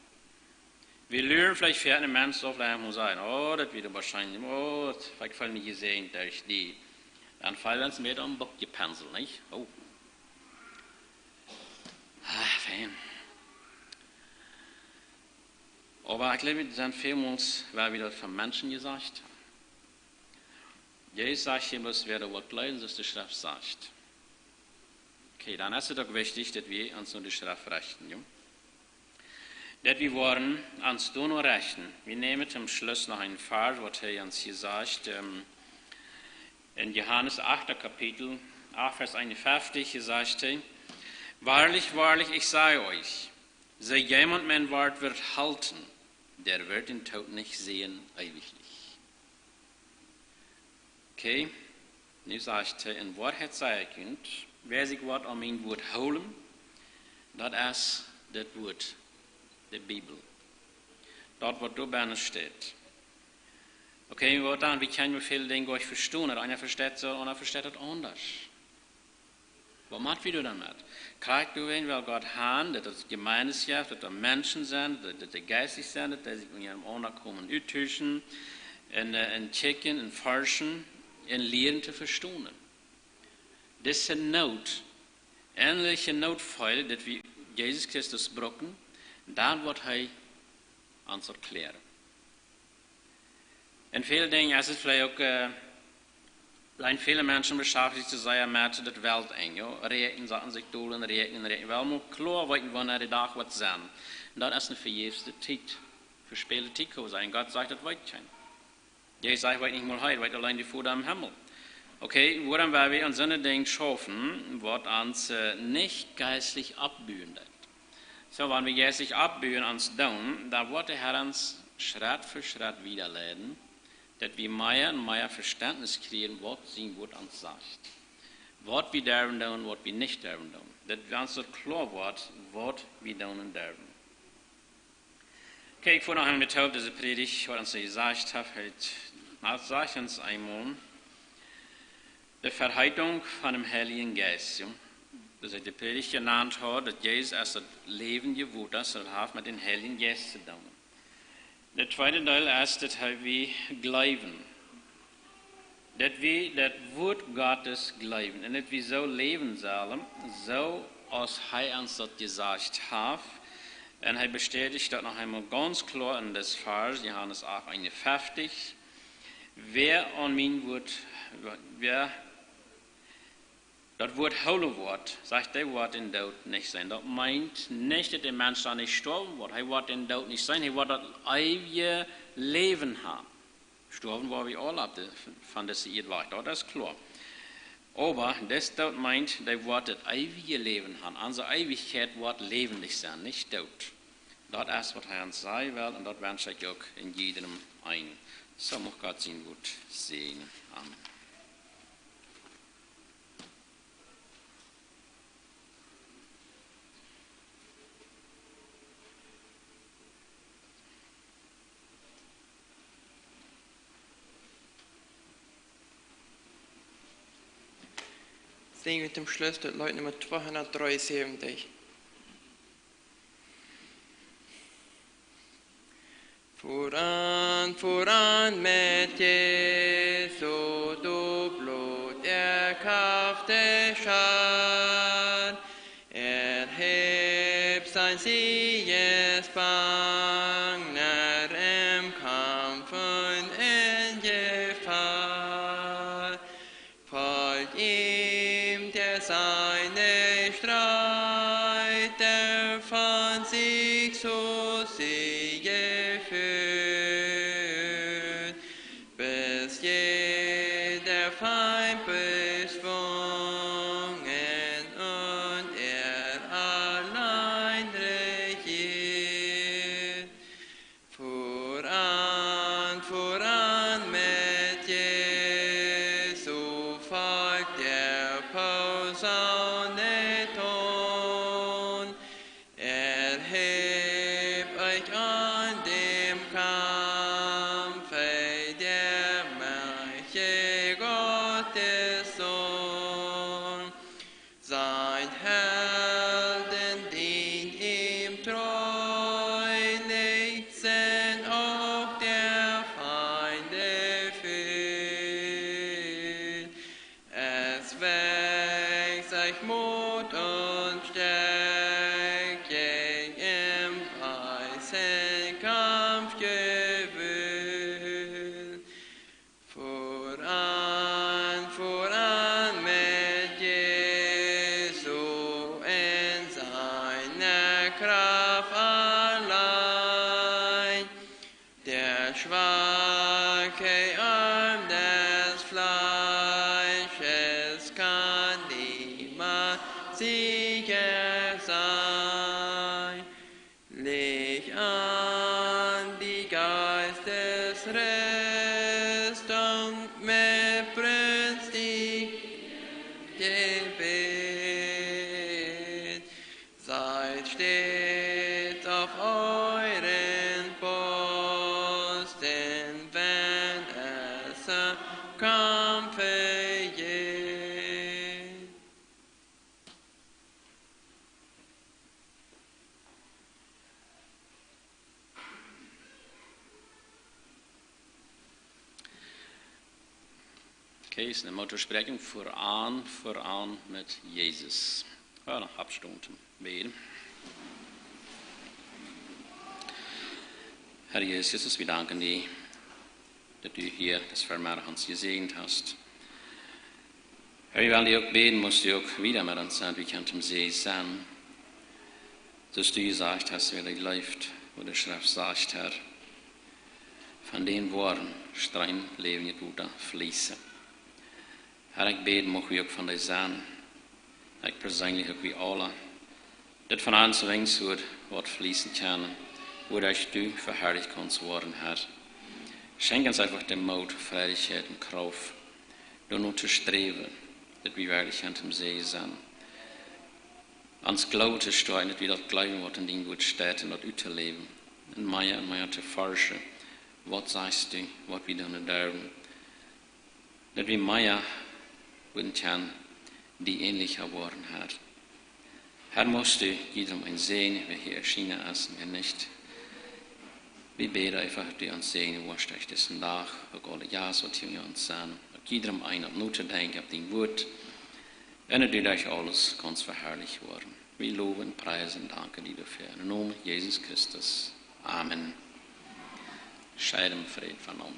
Wie luren veleicht fa eenen Mensch, soo veleicht mol sajen, oh, daut wia wahrscheinlich, oh, daut, ekj feel mie jesäajent derch die. Dan feel wie ons mea aum Buck jepinselt, nich? Oh. Ah, fein. Oba ekj jleew, daut sent väle Mol, wua wie daut von Menschen jesajcht. Jesus sajcht hia bloos, wäa daut woat jleewen, soo aus de Schreft sajcht. Okay, dan es daut uk wichtich, daut wie ons no de Schreft rechten, jo? Daut wie woaren ons doano rechten. Wie nämen toom Schluss noch een Varsch, waut hee ons hia sajcht, ähm, en Johanes achte Kapitel, acht Varsch eenunfeftich, hia sajcht hee, wahrlich, wahrlich, ich sage euch, so jemand mein Wort wird halten, der wird den Tod nicht sehen, ewiglich. Okay, nu sajcht hee, en Woarheit saj ekj junt, wäa sikj woat aun mien Wuat hoolen, daut es daut Wuat, de Bibel. Daut waut doa bennen steit. Okay, waut dan? Wie kjennen väl Dinja nich vestonen. Eena vesteit soo, eena vesteit daut aundasch. Waut motten wie doonen doamet? Krakjt doawäajen, wiels Gott haft, daut et Jemeenden jeft, daut doa Menschen sent, daut, daut dee jeistlich sent, daut dee sikj unjarenaunda kjennen uttuschen un, äh, un kjikjen un forschen un lieren to vestonen. Dise Noot, ennaliche Noot feelen, daut wie Jesus Christus brucken, dan woat hee ons erkjläaren. En väle Dinja es et veleicht uk, äh, veleicht väle Menschen beschäftigen sikj sea met de Welt enn, jo. Räakjnen, saten sikj dol un räakjnen, räakjnen. Well mau kloa weeten, wanea de Dach woat sennen. Un daut es eene vejäfste Tiet. Vespälde Tiet, kaun sennen. Gott sajcht, daut weet kjeena. Jesus sajcht, weet nich mol hee, weet auleen de Voda em Himmel. Okay, wuarom woa wie aun soone Dinja schaufen, waut ons, äh, nich jeistlich oppbuen deit? Soo, wan wie jeistlich oppbuen ons doonen, dan woat de Herr ons Schrett fa Schrett wiedaleiden, daut wie mea un mea Vestentnis kjrieen, waut sien Wuat ons sajcht. Waut wie derwen doonen, waut wie nich derwen doonen. Daut wie ons daut kloa woat, waut wie doonen derwen. Okay, ekj woa noch eemol met dise Prädicht, waut ons jesajcht haft, hee, hee sajcht ons eemol, de Verheitunk von däm Heiljen Jeist, jo. Daut hee de Prädicht jenant haud, daut Jesus es daut läwendje Wota, daut haft met dän Heiljen Jeist to doonen. De tweede Deel es, daut hee wie jleewen. Daut wie daut Wuat Gottes jleewen. Un daut wie soo läwen sellen, soo aus hee ons daut jesajcht haft. Un hee bestädicht daut noch eemol gaunz kloa en dit Varsch, Johanes acht eenunfeftich. Wäa aun mien Wuat, wäa daut Wuat hoolen woat, sajcht, dee woat dän Doot nich seenen. Daut meent nich, daut de Mensch dan nich stoawen woat. Hee woat dän Doot nich seenen, hee woat daut eewje Läwen haben. Stoawen woa wie aula opp de, von dise Ieed wajch, daut es kloa. Oba dis Doot meent, dee woat daut eewje Läwen haben. Onse Eewichkjeit woat läwendich sennen, nich doot. Daut es, waut hee ons sajen well, un daut wensch ekj uk en jiedrem eenen. Soo mucht Gott sien Wuat säajnen. Amen. Sinj wie toom Schluss daut Leet Numma tweehundatdreeunsäwentich. Voran, voran met Jesu, du Blut erkaufte Schar. Erhebt sein Siegesbanner im Kampf und in Gefahr. Folgt ihm, der seine Streiter von sich zu Siege führt, bis jeder Feind bezwungen und er allein regiert. Voran, voran met Jesu, folgt der Posaune Ton. Erhebt euch an dem Kampfe, der Mächte Gottes Sohn. Sein Helden dient ihm treu, nichts ihn auch der Feinde fehlt. Es wächst euch Mut und Stärke im heißen Kampf gewöhnt. Voran, voran met Jesu in seiner Kraft allein. Der schwache Arm des Fleisches kann niemals Sieger sein. Leg an die Geistesrüstung mit brünstigem Gebet. Seid stets auf euren Posten, wenn es am Kampfe geht. Case, eine Mottosprächung: Voran, voran mit Jesus. Ja, dan oppstonen toom bäden. Herr Jesus Christus, wie danken die, daut du hia dis Vemeddach ons jesäajent hast. Herr, wie wellen die uk bäden, motst du uk wieda met ons sennen, wie kjennen toom Säajen sennen. Soo aus du jesajcht hast, wäa die leeft, woo de Schreft sajcht, Herr, von dän woaren Stroom läwendjet Wota fließen. Herr, ekj bäd, mucht wie uk von die sennen. Ekj perseenlich uk, wie aula. Daut von ons weens woat, woat fließen kjennen, wuaderch du veharlicht kaust woaren, Herr. Schenkj ons eefach dän Moot, Freid un Krauft, doano to sträwen, daut wie werkjlich aun toom Säajen sennen. Ons Gloowen to stoakjen, daut wie daut jleewen, waut en dien Wuat steit, un daut uttoläwen. Un mea un mea to forschen, waut sajchst du, waut wie doonen derwen. Daut wie mea wudden kjennen die änelja woaren, Herr. Herr, motst du jiedrem eenen säajnen, wäa hia erschienen es un wäa nich. Wie bäden eefach, daut du ons säajnen woascht derch disen Dach, uk aule Jast, waut hia unja ons sent, uk jiedrem eenen opp notodenkjen, opp dien Wuat. Un daut du derch aules kaust veharlicht woaren. Wie lowen, priesen, danken die doafäa. Em Nomen Jesus Christus. Amen. Scheit em Fräd vondoag.